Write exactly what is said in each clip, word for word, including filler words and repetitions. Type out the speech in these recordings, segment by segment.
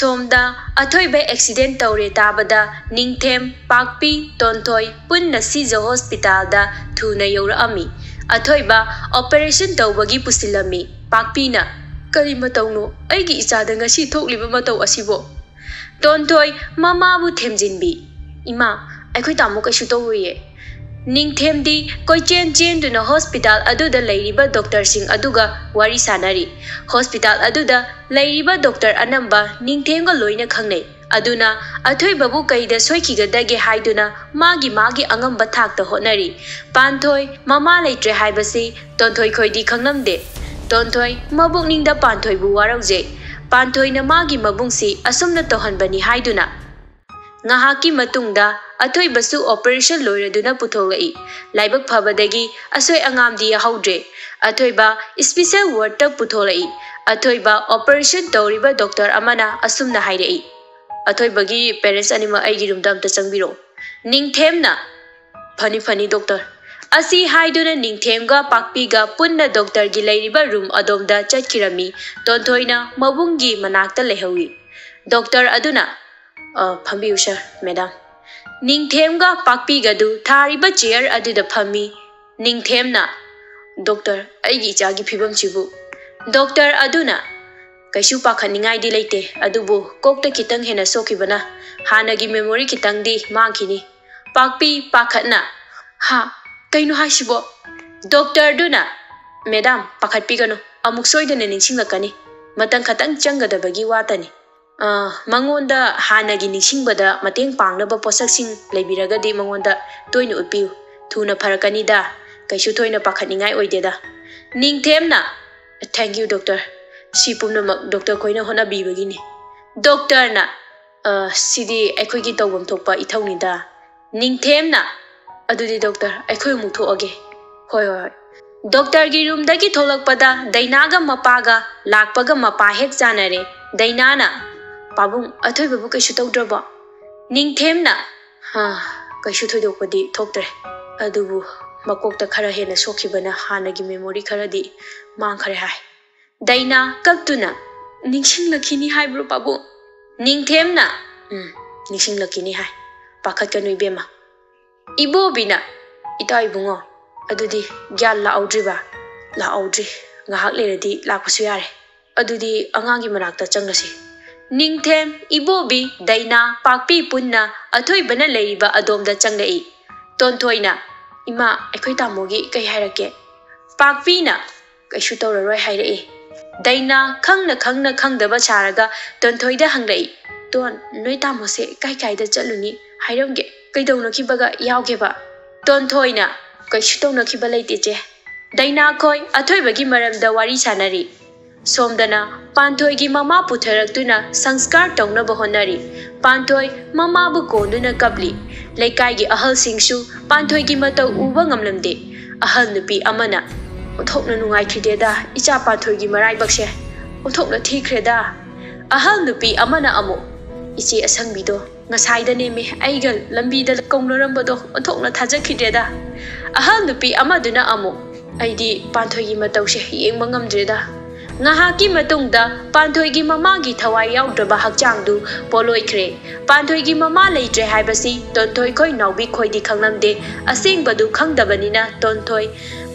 ꯁꯣꯝꯗ ꯑꯊꯣꯏꯕ ꯑꯦꯛꯁꯤꯗꯦꯟ ꯇꯧꯔꯦ ꯇꯥꯕꯗ ꯅꯤꯡꯊꯦꯝ, ꯄꯥꯛꯄꯤ, ꯇꯣꯟꯊꯣꯏ ꯄꯨꯟꯅ ꯁꯤꯖ ꯍꯣꯁꯄꯤꯇꯥꯜꯗ ꯊꯨꯅ ꯌꯧꯔꯛꯑꯝꯃꯤ꯫ ꯑꯊꯣꯏꯕ ꯑꯣꯄꯔꯦꯁꯟ ꯇꯧꯕꯒꯤ ꯄꯨꯁꯤꯜꯂꯝꯃꯤ꯫ ꯄꯥꯛꯄꯤꯅ, "ꯀꯔꯤ ꯃꯇꯧꯅꯣ ꯑꯩꯒꯤ ꯏꯆꯥꯗ ꯉꯁꯤ ꯊꯣꯛꯂꯤꯕ ꯃꯇꯧ ꯑꯁꯤꯕꯣ?" ꯇꯣꯟꯊꯣꯏ ꯃꯃꯥꯕꯨ ꯊꯦꯝꯖꯤꯟꯕꯤ, "ꯏꯃꯥ, ꯑꯩꯈꯣꯏ ꯇꯥꯃꯣ ꯀꯩꯁꯨ ꯇꯧꯔꯣꯏꯌꯦ"꯫ ꯅꯤꯡꯊꯦꯝꯗꯤ ꯀꯣꯏꯆꯦꯟ ꯆꯦꯟꯗꯨꯅ ꯍꯣꯁꯄꯤꯇꯥꯜ ꯑꯗꯨꯗ ꯂꯩꯔꯤꯕ ꯗꯣꯛꯇꯔꯁꯤꯡ ꯑꯗꯨꯒ ꯋꯥꯔꯤ ꯁꯥꯅꯔꯤ꯫ ꯍꯣꯁꯄꯤꯇꯥꯜ ꯑꯗꯨꯗ ꯂꯩꯔꯤꯕ ꯗꯣꯛꯇꯔ ꯑꯅꯝꯕ ꯅꯤꯡꯊꯦꯝꯒ ꯂꯣꯏꯅ ꯈꯪꯅꯩ꯫ ꯑꯗꯨꯅ ꯑꯊꯣꯏꯕꯕꯨ ꯀꯩꯗ ꯁꯣꯏꯈꯤꯒꯗꯒꯦ ꯍꯥꯏꯗꯨꯅ ꯃꯥꯒꯤ ꯃꯥꯒꯤ ꯑꯉꯝꯕ ꯊꯥꯛꯇ ꯍꯣꯠꯅꯔꯤ꯫ ꯄꯥꯟꯊꯣꯏ ꯃꯃꯥ ꯂꯩꯇ꯭ꯔꯦ ꯍꯥꯏꯕꯁꯤ ꯇꯣꯟꯊꯣꯏ ꯈꯣꯏꯗꯤ ꯈꯪꯂꯝꯗꯦ꯫ ꯇꯣꯟꯊꯣꯏ ꯃꯕꯨꯛꯅꯤꯡꯗ ꯄꯥꯟꯊꯣꯏꯕꯨ ꯋꯥꯔꯧꯖꯩ꯫ ꯄꯥꯟꯊꯣꯏꯅ ꯃꯥꯒꯤ ꯃꯕꯨꯡꯁꯤ ꯑꯁꯨꯝꯅ ꯇꯧꯍꯟꯕꯅꯤ ꯍꯥꯏꯗꯨꯅ꯫ ꯉꯥꯏꯍꯥꯛꯀꯤ ꯃꯇꯨꯡꯗ ꯑꯊꯣꯏꯕꯁꯨ ꯑꯣꯄꯔꯦꯁꯟ ꯂꯣꯏꯔꯗꯨꯅ ꯄꯨꯊꯣꯛꯂꯛꯏ꯫ ꯂꯥꯏꯕꯛ ꯐꯕꯗꯒꯤ ꯑꯁꯣꯏ ꯑꯉꯥꯝꯗꯤ ꯌꯥꯍꯧꯗ꯭ꯔꯦ꯫ ꯑꯊꯣꯏꯕ ꯏꯁꯄꯤꯁꯦꯜ ꯋꯥꯔꯗꯇ ꯄꯨꯊꯣꯛꯂꯛꯏ꯫ ꯑꯊꯣꯏꯕ ꯑꯣꯄꯔꯦꯁꯟ ꯇꯧꯔꯤꯕ ꯗꯣꯛꯇꯔ ꯑꯃꯅ ꯑꯁꯨꯝꯅ ꯍꯥꯏꯔꯛꯏ, "ꯑꯊꯣꯏꯕꯒꯤ ꯄꯦꯔꯦꯟꯁ ꯑꯅꯤꯃꯛ ꯑꯩꯒꯤ ꯔꯨꯝꯗ ꯑꯝꯇ ꯆꯪꯕꯤꯔꯛꯑꯣ"꯫ ꯅꯤꯡꯊꯦꯝꯅ, "ꯐꯅꯤ, ꯐꯅꯤ, ꯗꯣꯛꯇꯔ"꯫ ꯑꯁꯤ ꯍꯥꯏꯗꯨꯅ ꯅꯤꯡꯊꯦꯝꯒ ꯄꯥꯛꯄꯤꯒ ꯄꯨꯟꯅ ꯗꯣꯛꯇꯔꯒꯤ ꯂꯩꯔꯤꯕ ꯔꯨꯝ ꯑꯗꯣꯝꯗ ꯆꯠꯈꯤꯔꯝꯃꯤ꯫ ꯇꯣꯟꯊꯣꯏꯅ ꯃꯕꯨꯡꯒꯤ ꯃꯅꯥꯛꯇ ꯂꯩꯍꯧꯏ꯫ ꯗꯣꯛꯇꯔ ꯑꯗꯨꯅ, "ꯑ, ꯐꯝꯕꯤꯌꯨ ꯁꯥꯔ, ꯃꯦꯗꯥꯝ"꯫ ꯅꯤꯡꯊꯦꯝꯒ ꯄꯥꯛꯄꯤꯒꯗꯨ ꯊꯥꯔꯤꯕ ꯆꯤꯌꯔ ꯑꯗꯨꯗ ꯐꯝꯃꯤ꯫ ꯅꯤꯡꯊꯦꯝꯅ, "ꯗꯣꯛꯇꯔ, ꯑꯩꯒꯤ ꯏꯆꯥꯒꯤ ꯐꯤꯕꯝꯁꯤꯕꯨ"꯫ ꯗꯣꯛꯇꯔ ꯑꯗꯨꯅ, "ꯀꯩꯁꯨ ꯄꯥꯈꯠꯅꯤꯡꯉꯥꯏꯗꯤ ꯂꯩꯇꯦ, ꯑꯗꯨꯕꯨ ꯀꯣꯛꯇ ꯈꯤꯇꯪ ꯍꯦꯟꯅ ꯁꯣꯛꯈꯤꯕꯅ ꯍꯥꯟꯅꯒꯤ ꯃꯦꯃꯣꯔꯤ ꯈꯤꯇꯪꯗꯤ ꯃꯥꯡꯈꯤꯅꯤ"꯫ ꯄꯥꯛꯄꯤ ꯄꯥꯈꯠꯅ, "ꯍꯥ? ꯀꯩꯅꯣ ꯍꯥꯏꯁꯤꯕꯣ?" ꯗꯣꯛꯇꯔꯗꯨꯅ, "ꯃꯦꯗꯥꯝ, ꯄꯥꯈꯠꯄꯤꯒꯅꯨ, ꯑꯃꯨꯛ ꯁꯣꯏꯗꯅ ꯅꯤꯡꯁꯤꯡꯂꯛꯀꯅꯤ꯫ ꯃꯇꯝ ꯈꯇꯪ ꯆꯪꯒꯗꯕꯒꯤ ꯋꯥꯇꯅꯤ꯫ ꯑ, ꯃꯉꯣꯟꯗ ꯍꯥꯟꯅꯒꯤ ꯅꯤꯡꯁꯤꯡꯕꯗ ꯃꯇꯦꯡ ꯄꯥꯡꯅꯕ ꯄꯣꯠꯁꯛꯁꯤꯡ ꯂꯩꯕꯤꯔꯒꯗꯤ ꯃꯉꯣꯟꯗ ꯇꯣꯏꯅ ꯎꯠꯄꯤꯌꯨ꯫ ꯊꯨꯅ ꯐꯔꯛꯀꯅꯤꯗ꯫ ꯀꯩꯁꯨ ꯊꯣꯏꯅ ꯄꯥꯈꯠꯅꯤꯡꯉꯥꯏ ꯑꯣꯏꯗꯦꯗ"꯫ ꯅꯤꯡꯊꯦꯝꯅ, "Thank you, ꯗꯣꯛꯇꯔ꯫ ꯁꯤ ꯄꯨꯝꯅꯃꯛ ꯗꯣꯛꯇꯔ ꯈꯣꯏꯅ ꯍꯣꯠꯅꯕꯤꯕꯒꯤꯅꯤ"꯫ ꯗꯣꯛꯇꯔꯅ, "ꯑ, ꯁꯤꯗꯤ ꯑꯩꯈꯣꯏꯒꯤ ꯇꯧꯐꯝ ꯊꯣꯛꯄ ꯏꯊꯧꯅꯤꯗ"꯫ ꯅꯤꯡꯊꯦꯝꯅ, "ꯑꯗꯨꯗꯤ ꯗꯣꯛꯇꯔ, ꯑꯩꯈꯣꯏ ꯑꯃꯨꯛ ꯊꯣꯛꯑꯒꯦ"꯫ "ꯍꯣꯏ, ꯍꯣꯏ, ꯍꯣꯏ"꯫ ꯗꯣꯛꯇꯔꯒꯤ ꯔꯨꯝꯗꯒꯤ ꯊꯣꯛꯂꯛꯄꯗ ꯗꯩꯅꯥꯒ ꯃꯄꯥꯒ ꯂꯥꯛꯄꯒ ꯃꯄꯥ ꯍꯦꯛ ꯆꯥꯟꯅꯔꯦ꯫ ꯗꯩꯅꯥꯅ, "ꯄꯥꯕꯨꯡ, ꯑꯊꯣꯏꯕꯕꯨ ꯀꯩꯁꯨ ꯇꯧꯗ꯭ꯔꯕꯣ?" ꯅꯤꯡꯊꯦꯝꯅ, "ꯍꯥ, ꯀꯩꯁꯨ ꯊꯣꯏꯗꯣꯛꯄꯗꯤ ꯊꯣꯛꯇ꯭ꯔꯦ, ꯑꯗꯨꯕꯨ ꯃꯀꯣꯛꯇ ꯈꯔ ꯍꯦꯟꯅ ꯁꯣꯛꯈꯤꯕꯅ ꯍꯥꯟꯅꯒꯤ ꯃꯦꯃꯣꯔꯤ ꯈꯔꯗꯤ ꯃꯥꯡꯈ꯭ꯔꯦ" ꯍꯥꯏ꯫ ꯗꯩꯅꯥ ꯀꯞꯇꯨꯅ, "ꯅꯤꯡꯁꯤꯡꯂꯛꯈꯤꯅꯤ ꯍꯥꯏꯕ꯭ꯔꯣ ꯄꯥꯕꯨꯡ? ꯅꯤꯡꯊꯦꯝꯅ, "ꯎꯝ, ꯅꯤꯡꯁꯤꯡꯂꯛꯈꯤꯅꯤ ꯍꯥꯏ꯫ ꯄꯥꯈꯠꯀꯅꯨ ꯏꯕꯦꯝꯃ꯫" ꯏꯕꯣꯕꯤꯅ, "ꯏꯇꯥꯎ ꯏꯕꯨꯡꯉꯣ, ꯑꯗꯨꯗꯤ ꯒ꯭ꯌꯥꯟ ꯂꯥꯛꯍꯧꯗ꯭ꯔꯤꯕ?" "ꯂꯥꯛꯍꯧꯗ꯭ꯔꯤ꯫ ꯉꯥꯏꯍꯥꯛ ꯂꯩꯔꯗꯤ ꯂꯥꯛꯄꯁꯨ ꯌꯥꯔꯦ꯫ ꯑꯗꯨꯗꯤ ꯑꯉꯥꯡꯒꯤ ꯃꯅꯥꯛꯇ ꯆꯪꯂꯁꯤ꯫" ꯅꯤꯡꯊꯦꯝ, ꯏꯕꯣꯕꯤ, ꯗꯥꯏꯅꯥ, ꯄꯥꯛꯄꯤ ꯄꯨꯟꯅ ꯑꯊꯣꯏꯕꯅ ꯂꯩꯔꯤꯕ ꯑꯗꯣꯝꯗ ꯆꯪꯂꯛꯏ꯫ ꯇꯣꯟꯊꯣꯏꯅ, "ꯏꯃꯥ, ꯑꯩꯈꯣꯏ ꯇꯥꯃꯣꯒꯤ ꯀꯩ ꯍꯥꯏꯔꯛꯀꯦ?" ꯄꯥꯛꯄꯤꯅ, "ꯀꯩꯁꯨ ꯇꯧꯔꯔꯣꯏ ꯍꯥꯏꯔꯛꯏ꯫" ꯗꯥꯏꯅꯥ ꯈꯪꯅ ꯈꯪꯅ ꯈꯪꯗꯕ ꯁꯥꯔꯒ ꯇꯣꯟꯊꯣꯏꯗ ꯍꯪꯂꯛꯏ, "ꯇꯣꯟ, ꯅꯣꯏ ꯇꯥꯃꯣꯁꯦ ꯀꯥꯏ ꯀꯥꯏꯗ ꯆꯠꯂꯨꯅꯤ ꯍꯥꯏꯔꯝꯒꯦ? ꯀꯩꯗꯧꯅꯈꯤꯕꯒ ꯌꯥꯎꯒꯦꯕ?" ꯇꯣꯟꯊꯣꯏꯅ, "ꯀꯩꯁꯨ ꯇꯧꯅꯈꯤꯕ ꯂꯩꯇꯦ ꯆꯦ꯫ ꯗꯥꯏꯅꯥ ꯈꯣꯏ ꯑꯊꯣꯏꯕꯒꯤ ꯃꯔꯝꯗ ꯋꯥꯔꯤ ꯁꯥꯟꯅꯔꯤ꯫ ꯁꯣꯝꯗꯅ ꯄꯥꯟꯊꯣꯏꯒꯤ ꯃꯃꯥ ꯄꯨꯊꯔꯛꯇꯨꯅ ꯁꯪꯁꯀꯥꯔ ꯇꯧꯅꯕ ꯍꯣꯠꯅꯔꯤ꯫ ꯄꯥꯟꯊꯣꯏ ꯃꯃꯥꯕꯨ ꯀꯣꯟꯗꯨꯅ ꯀꯞꯂꯤ꯫ ꯂꯩꯀꯥꯏꯒꯤ ꯑꯍꯜꯁꯤꯡꯁꯨ ꯄꯥꯟꯊꯣꯏꯒꯤ ꯃꯇꯧ ꯎꯕ ꯉꯝꯂꯝꯗꯦ꯫ ꯑꯍꯜ ꯅꯨꯄꯤ ꯑꯃꯅ, "ꯑꯣꯟꯊꯣꯛꯅ ꯅꯨꯡꯉꯥꯏꯈꯤꯗꯦꯗ, ꯏꯆꯥ ꯄꯥꯟꯊꯣꯏꯒꯤ ꯃꯔꯥꯏꯕꯛꯁꯦ꯫ ꯑꯣꯟꯊꯣꯛꯅ ꯊꯤꯈ꯭ꯔꯦꯗ꯫" ꯑꯍꯜ ꯅꯨꯄꯤ ꯑꯃꯅ ꯑꯃꯨꯛ, "ꯏꯆꯦ ꯑꯁꯪꯕꯤꯗꯣ ꯉꯁꯥꯏꯗꯅꯦꯃꯤ ꯑꯩꯒ ꯂꯝꯕꯤꯗ ꯀꯧꯅꯔꯝꯕꯗꯣ, ꯑꯣꯟꯊꯣꯛꯅ ꯊꯥꯖꯈꯤꯗ꯭ꯔꯦꯗ꯫" ꯑꯍꯜ ꯅꯨꯄꯤ ꯑꯃꯗꯨꯅ ꯑꯃꯨꯛ, "ꯑꯩꯗꯤ ꯄꯥꯟꯊꯣꯏꯒꯤ ꯃꯇꯧꯁꯦ ꯌꯦꯡꯕ ꯉꯝꯗ꯭ꯔꯦꯗ꯫" ꯉꯥꯏꯍꯥꯛꯀꯤ ꯃꯇꯨꯡꯗ ꯄꯥꯟꯊꯣꯏꯒꯤ ꯃꯃꯥꯒꯤ ꯊꯋꯥꯏ ꯌꯥꯎꯗ꯭ꯔꯕ ꯍꯛꯆꯥꯡꯗꯨ ꯄꯣꯂꯣꯏꯈ꯭ꯔꯦ꯫ ꯄꯥꯟꯊꯣꯏꯒꯤ ꯃꯃꯥ ꯂꯩꯇ꯭ꯔꯦ ꯍꯥꯏꯕꯁꯤ ꯇꯣꯟꯊꯣꯏ ꯈꯣꯏ ꯅꯥꯎꯕꯤ ꯈꯣꯏꯗꯤ ꯈꯪꯂꯝꯗꯦ꯫ ꯑꯁꯦꯡꯕꯗꯨ ꯈꯪꯗꯕꯅꯤꯅ ꯇꯣꯟꯊꯣꯏ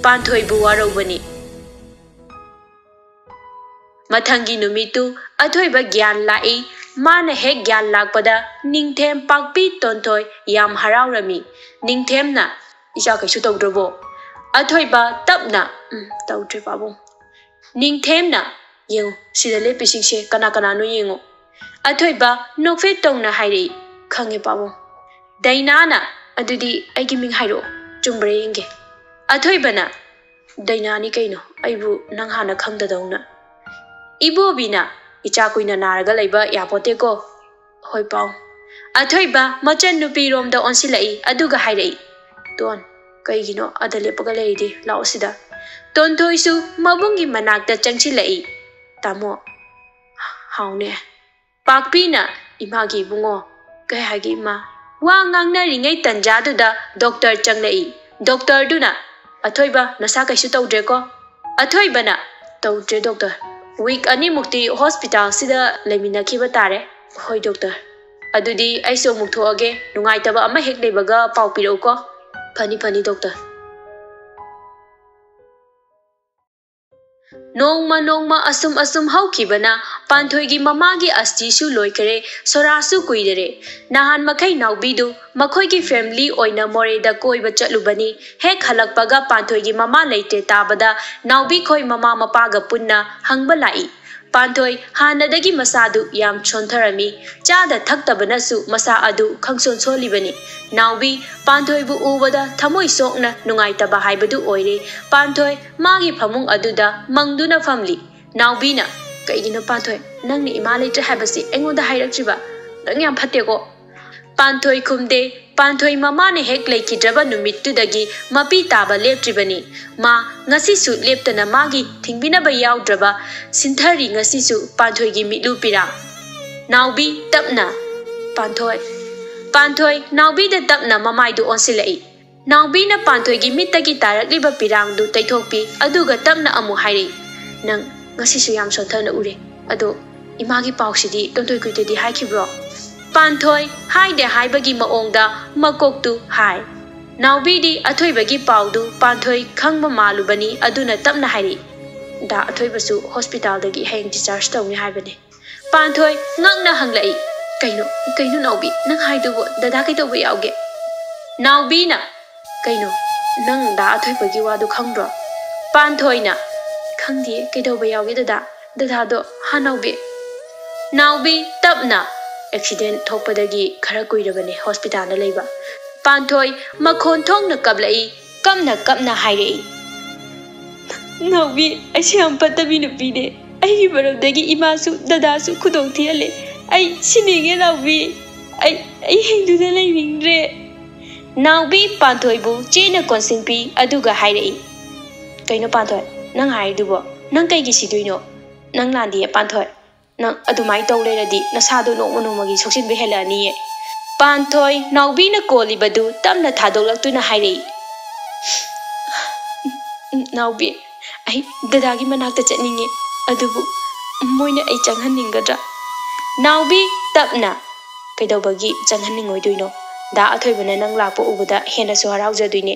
ꯄꯥꯟꯊꯣꯏꯕꯨ ꯋꯥꯔꯧꯕꯅꯤ꯫ ꯃꯊꯪꯒꯤ ꯅꯨꯃꯤꯠꯇꯨ ꯑꯊꯣꯏꯕ ꯒ꯭ꯌꯥꯟ ꯂꯥꯛꯏ꯫ ꯃꯥꯅ ꯍꯦꯛ ꯒ꯭ꯌꯥꯟ ꯂꯥꯛꯄꯗ ꯅꯤꯡꯊꯦꯝ, ꯄꯥꯛꯄꯤ, ꯇꯣꯟꯊꯣꯏ ꯌꯥꯝ ꯍꯔꯥꯎꯔꯝꯃꯤ꯫ ꯅꯤꯡꯊꯦꯝꯅ, "ꯏꯆꯥ ꯀꯩꯁꯨ ꯇꯧꯗ꯭ꯔꯕꯣ?" ꯑꯊꯣꯏꯕ ꯇꯞꯅ, "ꯎꯝ, ꯇꯧꯗ꯭ꯔꯦ ꯄꯥꯕꯨꯡ꯫" ꯅꯤꯡꯊꯦꯝꯅ, "ꯌꯦꯡꯉꯨ, ꯁꯤꯗ ꯂꯦꯞꯄꯤꯁꯤꯡꯁꯦ ꯀꯅꯥ ꯀꯅꯥꯅꯣ ꯌꯦꯡꯉꯨ꯫" ꯑꯊꯣꯏꯕ ꯅꯣꯛꯐꯦꯠ ꯇꯧꯅ ꯍꯥꯏꯔꯛꯏ, "ꯈꯪꯉꯦ ꯄꯥꯕꯨꯡ꯫" ꯗꯥꯏꯅꯥꯅ, "ꯑꯗꯨꯗꯤ ꯑꯩꯒꯤ ꯃꯤꯡ ꯍꯥꯏꯔꯛꯑꯣ, ꯆꯨꯝꯕ꯭ꯔꯥ ꯌꯦꯡꯒꯦ꯫" ꯑꯊꯣꯏꯕꯅ, "ꯗꯥꯏꯅꯥꯅꯤ ꯀꯩꯅꯣ, ꯑꯩꯕꯨ ꯅꯪ ꯍꯥꯟꯅ ꯈꯪꯗꯗꯧꯅ꯫" ꯏꯕꯣꯕꯤꯅ, "ꯏꯆꯥ ꯀꯨꯏꯅ ꯅꯥꯔꯒ ꯂꯩꯕ ꯌꯥꯄꯣꯠꯇꯦꯀꯣ꯫" "ꯍꯣꯏ ꯄꯥꯎ꯫" ꯑꯊꯣꯏꯕ ꯃꯆꯟꯅꯨꯄꯤꯔꯣꯝꯗ ꯑꯣꯟꯁꯤꯜꯂꯛꯏ, ꯑꯗꯨꯒ ꯍꯥꯏꯔꯛꯏ, "ꯇꯣꯟ, ꯀꯩꯒꯤꯅꯣ ꯑꯗ ꯂꯦꯞꯄꯒ ꯂꯩꯔꯤꯗꯤ? ꯂꯥꯛꯑꯣ ꯁꯤꯗ꯫" ꯇꯣꯟꯊꯣꯏꯁꯨ ꯃꯕꯨꯡꯒꯤ ꯃꯅꯥꯛꯇ ꯆꯪꯁꯤꯜꯂꯛꯏ꯫ "ꯇꯥꯃꯣ꯫" "ꯍꯥꯎꯅꯦ꯫" ꯄꯥꯛꯄꯤꯅ, "ꯏꯃꯥꯒꯤ ꯏꯕꯨꯡꯉꯣ꯫" "ꯀꯩ ꯍꯥꯏꯒꯦ ꯏꯃꯥ?" ꯋꯥ ꯉꯥꯡꯅꯔꯤꯉꯩ ꯇꯟꯖꯥꯗꯨꯗ ꯗꯣꯛꯇꯔ ꯆꯪꯂꯛꯏ꯫ ꯗꯣꯛꯇꯔꯗꯨꯅ, "ꯑꯊꯣꯏꯕ, ꯅꯁꯥ ꯀꯩꯁꯨ ꯇꯧꯗ꯭ꯔꯦꯀꯣ?" ꯑꯊꯣꯏꯕꯅ, "ꯇꯧꯗ꯭ꯔꯦ ꯗꯣꯛꯇꯔ, ꯋꯤꯛ ꯑꯅꯤꯃꯨꯛꯇꯤ ꯍꯣꯁꯄꯤꯇꯥꯜꯁꯤꯗ ꯂꯩꯃꯤꯟꯅꯈꯤꯕ ꯇꯥꯔꯦ꯫" "ꯍꯣꯏ ꯗꯣꯛꯇꯔ꯫ ꯑꯗꯨꯗꯤ ꯑꯩꯁꯨ ꯑꯃꯨꯛ ꯊꯣꯛꯑꯒꯦ꯫ ꯅꯨꯡꯉꯥꯏꯇꯕ ꯑꯃ ꯍꯦꯛ ꯂꯩꯕꯒ ꯄꯥꯎ ꯄꯤꯔꯛꯎꯀꯣ꯫" "ꯐꯅꯤ, ꯐꯅꯤ ꯗꯣꯛꯇꯔ꯫" ꯅꯣꯡꯃ ꯅꯣꯡꯃ ꯑꯁꯨꯝ ꯑꯁꯨꯝ ꯍꯧꯈꯤꯕꯅ ꯄꯥꯟꯊꯣꯏꯒꯤ ꯃꯃꯥꯒꯤ ꯑꯁꯇꯤꯁꯨ ꯂꯣꯏꯈꯔꯦ, ꯁꯣꯔꯥꯁꯨ ꯀꯨꯏꯗꯔꯦ꯫ ꯅꯍꯥꯟ ꯃꯈꯩ ꯅꯥꯎꯕꯤꯗꯨ ꯃꯈꯣꯏꯒꯤ ꯐꯦꯃꯤꯂꯤ ꯑꯣꯏꯅ ꯃꯣꯔꯦꯗ ꯀꯣꯏꯕ ꯆꯠꯂꯨꯕꯅꯤ꯫ ꯍꯦꯛ ꯍꯜꯂꯛꯄꯒ ꯄꯥꯟꯊꯣꯏꯒꯤ ꯃꯃꯥ ꯂꯩꯇ꯭ꯔꯦ ꯇꯥꯕꯗ ꯅꯥꯎꯕꯤꯈꯣꯏ ꯃꯃꯥ ꯃꯄꯥꯒ ꯄꯨꯟꯅ ꯍꯪꯕ ꯂꯥꯛꯏ꯫ ꯄꯥꯟꯊꯣꯏ ꯍꯥꯟꯅꯗꯒꯤ ꯃꯁꯥꯗꯨ ꯌꯥꯝ ꯁꯣꯟꯊꯔꯝꯃꯤ꯫ ꯆꯥꯗ ꯊꯛꯇꯕꯅꯁꯨ ꯃꯁꯥ ꯑꯗꯨ ꯈꯪꯁꯣꯟ ꯁꯣꯜꯂꯤꯕꯅꯤ꯫ ꯅꯥꯎꯕꯤ ꯄꯥꯟꯊꯣꯏꯕꯨ ꯎꯕꯗ ꯊꯃꯣꯏ ꯁꯣꯛꯅ ꯅꯨꯡꯉꯥꯏꯇꯕ ꯍꯥꯏꯕꯗꯨ ꯑꯣꯏꯔꯦ꯫ ꯄꯥꯟꯊꯣꯏ ꯃꯥꯒꯤ ꯐꯃꯨꯡ ꯑꯗꯨꯗ ꯃꯪꯗꯨꯅ ꯐꯝꯂꯤ꯫ ꯅꯥꯎꯕꯤꯅ, "ꯀꯩꯒꯤꯅꯣ ꯄꯥꯟꯊꯣꯏ, ꯅꯪꯅ ꯏꯃꯥ ꯂꯩꯇ꯭ꯔꯦ ꯍꯥꯏꯕꯁꯤ ꯑꯩꯉꯣꯟꯗ ꯍꯥꯏꯔꯛꯇ꯭ꯔꯤꯕ? ꯅꯪ ꯌꯥꯝ ꯐꯠꯇꯦꯀꯣ꯫" ꯄꯥꯟꯊꯣꯏ ꯈꯨꯝꯗꯦ꯫ ꯄꯥꯟꯊꯣꯏ ꯃꯃꯥꯅ ꯍꯦꯛ ꯂꯩꯈꯤꯗ꯭ꯔꯕ ꯅꯨꯃꯤꯠꯇꯨꯗꯒꯤ ꯃꯄꯤ ꯇꯥꯕ ꯂꯦꯞꯇ꯭ꯔꯤꯕꯅꯤ꯫ ꯃꯥ ꯉꯁꯤꯁꯨ ꯂꯦꯞꯇꯅ ꯃꯥꯒꯤ ꯊꯤꯡꯕꯤꯅꯕ ꯌꯥꯎꯗ꯭ꯔꯕ ꯁꯤꯟꯊꯔꯤ ꯉꯁꯤꯁꯨ ꯄꯥꯟꯊꯣꯏꯒꯤ ꯃꯤꯠꯂꯨ ꯄꯤꯔꯥꯡ꯫ ꯅꯥꯎꯕꯤ ꯇꯞꯅ, "ꯄꯥꯟꯊꯣꯏ꯫" ꯄꯥꯟꯊꯣꯏ ꯅꯥꯎꯕꯤꯗ ꯇꯞꯅ ꯃꯃꯥꯏꯗꯨ ꯑꯣꯟꯁꯤꯜꯂꯛꯏ꯫ ꯅꯥꯎꯕꯤꯅ ꯄꯥꯟꯊꯣꯏꯒꯤ ꯃꯤꯠꯇꯒꯤ ꯇꯥꯔꯛꯂꯤꯕ ꯄꯤꯔꯥꯡꯗꯨ ꯇꯩꯊꯣꯛꯄꯤ, ꯑꯗꯨꯒ ꯇꯞꯅ ꯑꯃꯨꯛ ꯍꯥꯏꯔꯛꯏ, "ꯅꯪ ꯉꯁꯤꯁꯨ ꯌꯥꯝ ꯁꯣꯟꯊꯅ ꯎꯔꯦ꯫ ꯑꯗꯣ ꯏꯃꯥꯒꯤ ꯄꯥꯎꯁꯤꯗꯤ ꯇꯣꯟꯊꯣꯏ ꯈꯨꯏꯗꯗꯤ ꯍꯥꯏꯈꯤꯕ꯭ꯔꯣ?" ꯄꯥꯟꯊꯣꯏ ꯍꯥꯏꯗꯦ ꯍꯥꯏꯕꯒꯤ ꯃꯑꯣꯡꯗ ꯃꯀꯣꯛꯇꯨ ꯍꯥꯏ꯫ ꯅꯥꯎꯕꯤꯗꯤ ꯑꯊꯣꯏꯕꯒꯤ ꯄꯥꯎꯗꯨ ꯄꯥꯟꯊꯣꯏ ꯈꯪꯕ ꯃꯥꯜꯂꯨꯕꯅꯤ, ꯑꯗꯨꯅ ꯇꯞꯅ ꯍꯥꯏꯔꯛꯏ, "ꯗꯥ ꯑꯊꯣꯏꯕꯁꯨ ꯍꯣꯁꯄꯤꯇꯥꯜꯗꯒꯤ ꯍꯌꯦꯡ ꯗꯤꯁꯆꯥꯔꯖ ꯇꯧꯅꯤ ꯍꯥꯏꯕꯅꯤ꯫" ꯄꯥꯟꯊꯣꯏ ꯉꯛꯅ ꯍꯪꯂꯛꯏ, "ꯀꯩꯅꯣ, ꯀꯩꯅꯣ ꯅꯥꯎꯕꯤ, ꯅꯪ ꯍꯥꯏꯗꯨꯕꯨ? ꯗꯗꯥ ꯀꯩꯗꯧꯕ ꯌꯥꯎꯒꯦ?" ꯅꯥꯎꯕꯤꯅ, "ꯀꯩꯅꯣ, ꯅꯪ ꯗꯥ ꯑꯊꯣꯏꯕꯒꯤ ꯋꯥꯗꯨ ꯈꯪꯕ꯭ꯔꯣ?" ꯄꯥꯟꯊꯣꯏꯅ, "ꯈꯪꯗꯦ, ꯀꯩꯗꯧꯕ ꯌꯥꯎꯒꯦ ꯗꯗꯥ? ꯗꯗꯥꯗꯣ ꯍꯥ ꯅꯥꯎꯕꯤ?" ꯅꯥꯎꯕꯤ ꯇꯞꯅ, "ꯑꯦꯛꯁꯤꯗꯦꯟ ꯊꯣꯛꯄꯗꯒꯤ ꯈꯔ ꯀꯨꯏꯔꯕꯅꯦ ꯍꯣꯁꯄꯤꯇꯥꯜꯗ ꯂꯩꯕ꯫" ꯄꯥꯟꯊꯣꯏ ꯃꯈꯣꯟ ꯊꯣꯛꯅ ꯀꯞꯂꯛꯏ, ꯀꯞꯅ ꯀꯞꯅ ꯍꯥꯏꯔꯛꯏ, "ꯅꯥꯎꯕꯤ, ꯑꯩꯁꯦ ꯌꯥꯝ ꯐꯠꯇꯕꯤ ꯅꯨꯄꯤꯅꯦ꯫ ꯑꯩꯒꯤ ꯃꯔꯝꯗꯒꯤ ꯏꯃꯥꯁꯨ ꯗꯗꯥꯁꯨ ꯈꯨꯗꯣꯡ ꯊꯤꯍꯜꯂꯦ꯫ ꯑꯩ ꯁꯤꯅꯤꯡꯉꯦ ꯅꯥꯎꯕꯤ꯫ ꯑꯩ, ꯑꯩ ꯍꯤꯡꯗꯨꯅ ꯂꯩꯅꯤꯡꯗ꯭ꯔꯦ꯫" ꯅꯥꯎꯕꯤ ꯄꯥꯟꯊꯣꯏꯕꯨ ꯆꯦꯠꯅ ꯀꯣꯟꯁꯤꯟꯕꯤ, ꯑꯗꯨꯒ ꯍꯥꯏꯔꯛꯏ, "ꯀꯩꯅꯣ ꯄꯥꯟꯊꯣꯏ, ꯅꯪ ꯍꯥꯏꯔꯤꯗꯨꯕꯣ? ꯅꯪ ꯀꯩꯒꯤ ꯁꯤꯗꯣꯏꯅꯣ? ꯅꯪ ꯂꯥꯟꯗꯤꯌꯦ ꯄꯥꯟꯊꯣꯏ꯫ ꯅꯪ ꯑꯗꯨꯃꯥꯏꯅ ꯇꯧ ꯂꯩꯔꯗꯤ ꯅꯁꯥꯗꯣ ꯅꯣꯡꯃ ꯅꯣꯡꯃꯒꯤ ꯁꯣꯛꯆꯤꯟꯕ ꯍꯦꯜꯂꯛꯑꯅꯤꯌꯦ꯫" ꯄꯥꯟꯊꯣꯏ ꯅꯥꯎꯕꯤꯅ ꯀꯣꯜꯂꯤꯕꯗꯨ ꯇꯞꯅ ꯊꯥꯗꯣꯛꯂꯛꯇꯨꯅ ꯍꯥꯏꯔꯛꯏ, "ꯅꯥꯎꯕꯤ, ꯑꯩ ꯗꯗꯥꯒꯤ ꯃꯅꯥꯛꯇ ꯆꯠꯅꯤꯡꯉꯤ, ꯑꯗꯨꯕꯨ ꯃꯣꯏꯅ ꯑꯩ ꯆꯪꯍꯟꯅꯤꯡꯒꯗ꯭ꯔꯥ?" ꯅꯥꯎꯕꯤ, ꯇꯞꯅ꯫ "ꯀꯩꯗꯧꯕꯒꯤ ꯆꯪꯍꯟꯅꯤꯡꯉꯣꯏꯗꯣꯏꯅꯣ? ꯗꯥ ꯑꯊꯣꯏꯕꯅ ꯅꯪ ꯂꯥꯛꯄ ꯎꯕꯗ ꯍꯦꯟꯅꯁꯨ ꯍꯔꯥꯎꯖꯗꯣꯏꯅꯦ꯫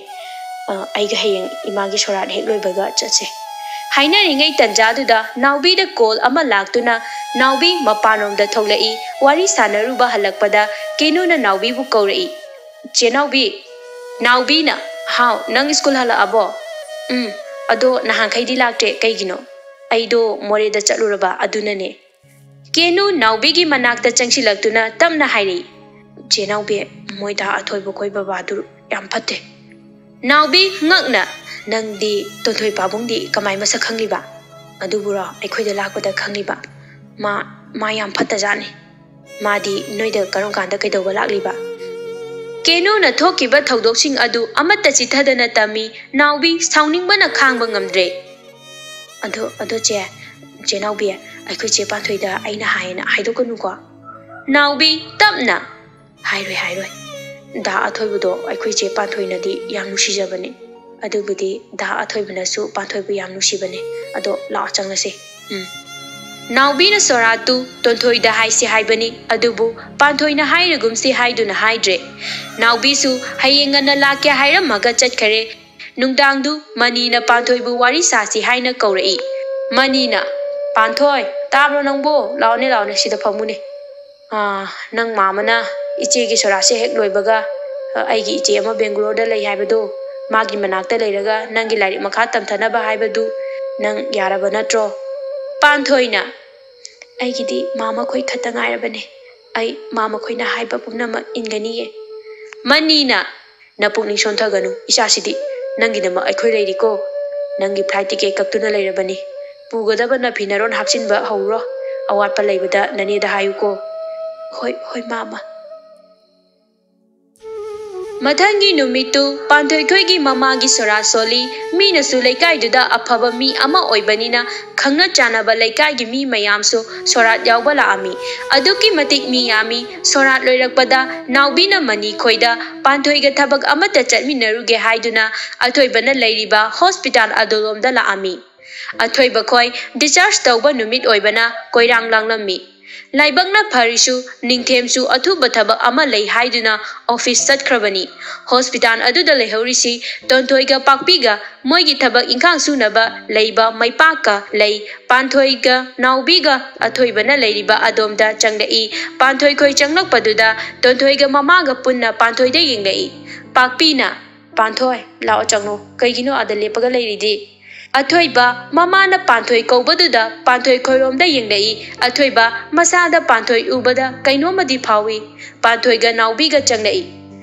ꯑ, ꯑꯩꯒ ꯍꯌꯦꯡ ꯏꯃꯥꯒꯤ ꯁꯣꯔꯥꯠ ꯍꯦꯛ ꯂꯣꯏꯕꯒ ꯆꯠꯁꯦ"꯫ ꯍꯥꯏꯅꯔꯤꯉꯩ ꯇꯟꯖꯥꯗꯨꯗ ꯅꯥꯎꯕꯤꯗ ꯀꯣꯜ ꯑꯃ ꯂꯥꯛꯇꯨꯅ ꯅꯥꯎꯕꯤ ꯃꯄꯥꯟꯂꯣꯝꯗ ꯊꯣꯛꯂꯛꯏ꯫ ꯋꯥꯔꯤ ꯁꯥꯟꯅꯔꯨꯕ ꯍꯜꯂꯛꯄꯗ ꯀꯦꯅꯨꯅ ꯅꯥꯎꯕꯤꯕꯨ ꯀꯧꯔꯛꯏ꯫ "ꯆꯦ ꯅꯥꯎꯕꯤ"꯫ ꯅꯥꯎꯕꯤꯅ, "ꯍꯥꯎ, ꯅꯪ ꯁ꯭ꯀꯨꯜ ꯍꯜꯂꯛꯑꯕꯣ?" "ꯎꯝ, ꯑꯗꯣ ꯅꯍꯥꯟꯈꯩꯗꯤ ꯂꯥꯛꯇ꯭ꯔꯦ, ꯀꯩꯒꯤꯅꯣ?" "ꯑꯩꯗꯣ ꯃꯣꯔꯦꯗ ꯆꯠꯂꯨꯔꯕ, ꯑꯗꯨꯅꯅꯦ"꯫ ꯀꯦꯅꯨ ꯅꯥꯎꯕꯤꯒꯤ ꯃꯅꯥꯛꯇ ꯆꯪꯁꯤꯜꯂꯛꯇꯨꯅ ꯇꯞꯅ ꯍꯥꯏꯔꯛꯏ, "ꯆꯦ ꯅꯥꯎꯕꯤ, ꯃꯣꯏ ꯗꯥ ꯑꯊꯣꯏꯕ ꯈꯣꯏ ꯕꯕꯥꯗꯨ ꯌꯥꯝ ꯐꯠꯇꯦ"꯫ ꯅꯥꯎꯕꯤ, ꯉꯛꯅ, "ꯅꯪꯗꯤ ꯇꯣꯟꯊꯣꯏ ꯄꯥꯕꯨꯡꯗꯤ ꯀꯃꯥꯏ ꯃꯁꯛ ꯈꯪꯂꯤꯕ?" "ꯑꯗꯨꯕꯨꯔꯣ, ꯑꯩꯈꯣꯏꯗ ꯂꯥꯛꯄꯗ ꯈꯪꯂꯤꯕ꯫ ꯃꯥ, ꯃꯥ ꯌꯥꯝ ꯐꯠꯇꯖꯥꯠꯅꯤ"꯫ "ꯃꯥꯗꯤ ꯅꯣꯏꯗ ꯀꯔꯝ ꯀꯥꯟꯗ ꯀꯩꯗꯧꯕ ꯂꯥꯛꯂꯤꯕ?" ꯀꯦꯅꯨꯅ ꯊꯣꯛꯈꯤꯕ ꯊꯧꯗꯣꯛꯁꯤꯡ ꯑꯗꯨ ꯑꯃꯠꯇ ꯆꯤꯊꯗꯅ ꯇꯝꯃꯤ꯫ ꯅꯥꯎꯕꯤ ꯁꯥꯎꯅꯤꯡꯕꯅ ꯈꯥꯡꯕ ꯉꯝꯗ꯭ꯔꯦ꯫ "ꯑꯗꯣ, ꯑꯗꯣ ꯆꯦ, ꯆꯦ ꯅꯥꯎꯕꯤ, ꯑꯩꯈꯣꯏ ꯆꯦ ꯄꯥꯟꯊꯣꯏꯗ ꯑꯩꯅ ꯍꯥꯏꯌꯦꯅ ꯍꯥꯏꯗꯣꯛꯀꯅꯨꯀꯣ"꯫ ꯅꯥꯎꯕꯤ, ꯇꯞꯅ, "ꯍꯥꯏꯔꯣꯏ, ꯍꯥꯏꯔꯣꯏ꯫ ꯗꯥ ꯑꯊꯣꯏꯕꯗꯣ ꯑꯩꯈꯣꯏ ꯆꯦ ꯄꯥꯟꯊꯣꯏꯅꯗꯤ ꯌꯥꯝ ꯅꯨꯡꯁꯤꯖꯕꯅꯤ꯫ ꯑꯗꯨꯕꯨꯗꯤ ꯗꯥ ꯑꯊꯣꯏꯕꯅꯁꯨ ꯄꯥꯟꯊꯣꯏꯕꯨ ꯌꯥꯝ ꯅꯨꯡꯁꯤꯕꯅꯤ꯫ ꯑꯗꯣ ꯂꯥꯛꯑꯣ, ꯆꯪꯉꯁꯤ꯫ ꯎꯝ"꯫ ꯅꯥꯎꯕꯤꯅ ꯁꯣꯔꯥꯠꯇꯨ ꯇꯣꯟꯊꯣꯏꯗ ꯍꯥꯏꯁꯤ ꯍꯥꯏꯕꯅꯤ, ꯑꯗꯨꯕꯨ ꯄꯥꯟꯊꯣꯏꯅ ꯍꯥꯏꯔꯒꯨꯝꯁꯤ ꯍꯥꯏꯗꯨꯅ ꯍꯥꯏꯗ꯭ꯔꯦ꯫ ꯅꯥꯎꯕꯤꯁꯨ ꯍꯌꯦꯡ ꯉꯟꯅ ꯂꯥꯛꯀꯦ ꯍꯥꯏꯔꯝꯃꯒ ꯆꯠꯈꯔꯦ꯫ ꯅꯨꯡꯗꯥꯡꯗꯨ ꯃꯅꯤꯅ ꯄꯥꯟꯊꯣꯏꯕꯨ ꯋꯥꯔꯤ ꯁꯥꯁꯤ ꯍꯥꯏꯅ ꯀꯧꯔꯛꯏ꯫ ꯃꯅꯤꯅ, "ꯄꯥꯟꯊꯣꯏ, ꯇꯥꯕ꯭ꯔꯣ ꯅꯪꯕꯣ? ꯂꯥꯛꯑꯣꯅꯦ, ꯂꯥꯛꯑꯣꯅꯦ, ꯁꯤꯗ ꯐꯝꯃꯨꯅꯦ꯫ ꯑꯥ, ꯅꯪ ꯃꯥꯃꯅ ꯏꯆꯦꯒꯤ ꯁꯣꯔꯥꯠꯁꯦ ꯍꯦꯛ ꯂꯣꯏꯕꯒ, ꯑ, ꯑꯩꯒꯤ ꯏꯆꯦ ꯑꯃ ꯕꯦꯡꯒꯂꯣꯔꯗ ꯂꯩ ꯍꯥꯏꯕꯗꯣ, ꯃꯥꯒꯤ ꯃꯅꯥꯛꯇ ꯂꯩꯔꯒ ꯅꯪꯒꯤ ꯂꯥꯏꯔꯤꯛ ꯃꯈꯥ ꯇꯝꯊꯅꯕ ꯍꯥꯏꯕꯗꯨ ꯅꯪ ꯌꯥꯔꯕ ꯅꯠꯇ꯭ꯔꯣ?" ꯄꯥꯟꯊꯣꯏꯅ, "ꯑꯩꯒꯤꯗꯤ ꯃꯥꯃꯈꯣꯏ ꯈꯛꯇ ꯉꯥꯏꯔꯕꯅꯦ꯫ ꯑꯩ ꯃꯥꯃꯈꯣꯏꯅ ꯍꯥꯏꯕ ꯄꯨꯝꯅꯃꯛ ꯏꯟꯒꯅꯤꯌꯦ"꯫ ꯃꯅꯤꯅ, "ꯅꯄꯨꯛꯅꯤꯡ ꯁꯣꯟꯊꯒꯅꯨ, ꯏꯆꯥꯁꯤꯗꯤ꯫ ꯅꯪꯒꯤꯗꯃꯛ ꯑꯩꯈꯣꯏ ꯂꯩꯔꯤꯀꯣ꯫ ꯅꯪꯒꯤ ꯐ꯭ꯂꯥꯏꯠ ꯇꯤꯀꯦꯠ ꯀꯛꯇꯨꯅ ꯂꯩꯔꯕꯅꯤ꯫ ꯄꯨꯒꯗꯕ ꯅꯐꯤ ꯅꯔꯣꯟ ꯍꯥꯞꯆꯤꯟꯕ ꯍꯧꯔꯣ꯫ ꯑꯋꯥꯠꯄ ꯂꯩꯕꯗ ꯅꯅꯦꯗ ꯍꯥꯏꯌꯨꯀꯣ"꯫ "ꯍꯣꯏ, ꯍꯣꯏ, ꯃꯥꯃ"꯫ ꯃꯊꯪꯒꯤ ꯅꯨꯃꯤꯠꯇꯨ ꯄꯥꯟꯊꯣꯏꯈꯣꯏꯒꯤ ꯃꯃꯥꯒꯤ ꯁꯣꯔꯥꯠ ꯁꯣꯜꯂꯤ꯫ ꯃꯤꯅꯁꯨ ꯂꯩꯀꯥꯏꯗꯨꯗ ꯑꯐꯕ ꯃꯤ ꯑꯃ ꯑꯣꯏꯕꯅꯤꯅ ꯈꯪꯅ ꯆꯥꯟꯅꯕ ꯂꯩꯀꯥꯏꯒꯤ ꯃꯤ ꯃꯌꯥꯝꯁꯨ ꯁꯣꯔꯥꯠ ꯌꯥꯎꯕ ꯂꯥꯛꯑꯝꯃꯤ꯫ ꯑꯗꯨꯛꯀꯤ ꯃꯇꯤꯛ ꯃꯤ ꯌꯥꯝꯃꯤ꯫ ꯁꯣꯔꯥꯠ ꯂꯣꯏꯔꯛꯄꯗ ꯅꯥꯎꯕꯤꯅ ꯃꯅꯤ ꯈꯣꯏꯗ, "ꯄꯥꯟꯊꯣꯏꯒ ꯊꯕꯛ ꯑꯃꯠꯇ ꯆꯠꯃꯤꯟꯅꯔꯨꯒꯦ" ꯍꯥꯏꯗꯨꯅ ꯑꯊꯣꯏꯕꯅ ꯂꯩꯔꯤꯕ ꯍꯣꯁꯄꯤꯇꯥꯜ ꯑꯗꯨꯂꯣꯝꯗ ꯂꯥꯛꯑꯝꯃꯤ꯫ ꯑꯊꯣꯏꯕ ꯈꯣꯏ ꯗꯤꯆꯥꯔꯖ ꯇꯧꯕ ꯅꯨꯃꯤꯠ ꯑꯣꯏꯕꯅ ꯀꯣꯏꯔꯥꯡ ꯂꯥꯡꯂꯝꯃꯤ꯫ ꯂꯥꯏꯕꯛꯅ ꯐꯔꯤꯁꯨ ꯅꯤꯡꯊꯦꯝꯁꯨ ꯑꯊꯨꯕ ꯊꯕꯛ ꯑꯃ ꯂꯩ ꯍꯥꯏꯗꯨꯅ ꯑꯣꯐꯤꯁ ꯆꯠꯈ꯭ꯔꯕꯅꯤ꯫ ꯍꯣꯁꯄꯤꯇꯥꯜ ꯑꯗꯨꯗ ꯂꯩꯍꯧꯔꯤꯁꯤ ꯇꯣꯟꯊꯣꯏꯒ ꯄꯥꯛꯄꯤꯒ ꯃꯣꯏꯒꯤ ꯊꯕꯛ ꯏꯪꯈꯥꯡ ꯁꯨꯅꯕ ꯂꯩꯕ ꯃꯩꯄꯥꯛꯀ ꯂꯩ꯫ ꯄꯥꯟꯊꯣꯏꯒ ꯅꯥꯎꯕꯤꯒ ꯑꯊꯣꯏꯕꯅ ꯂꯩꯔꯤꯕ ꯑꯗꯣꯝꯗ ꯆꯪꯂꯛꯏ꯫ ꯄꯥꯟꯊꯣꯏ ꯈꯣꯏ ꯆꯪꯂꯛꯄꯗꯨꯗ ꯇꯣꯟꯊꯣꯏꯒ ꯃꯃꯥꯒ ꯄꯨꯟꯅ ꯄꯥꯟꯊꯣꯏꯗ ꯌꯦꯡꯂꯛꯏ꯫ ꯄꯥꯛꯄꯤꯅ, "ꯄꯥꯟꯊꯣꯏ, ꯂꯥꯛꯑꯣ ꯆꯪꯉꯣ꯫ ꯀꯩꯒꯤꯅꯣ ꯑꯥꯗ ꯂꯦꯞꯄꯒ ꯂꯩꯔꯤꯗꯤ?" ꯑꯊꯣꯏꯕ ꯃꯃꯥꯅ ꯄꯥꯟꯊꯣꯏ ꯀꯧꯕꯗꯨꯗ ꯄꯥꯟꯊꯣꯏ ꯈꯣꯏꯔꯣꯝꯗ ꯌꯦꯡꯂꯛꯏ꯫ ꯑꯊꯣꯏꯕ ꯃꯁꯥꯗ ꯄꯥꯟꯊꯣꯏ ꯎꯕꯗ ꯀꯩꯅꯣꯝꯃꯗꯤ ꯐꯥꯎꯏ꯫ ꯄꯥꯟꯊꯣꯏꯒ ꯅꯥꯎꯕꯤꯒ ꯆꯪꯂꯛꯏ꯫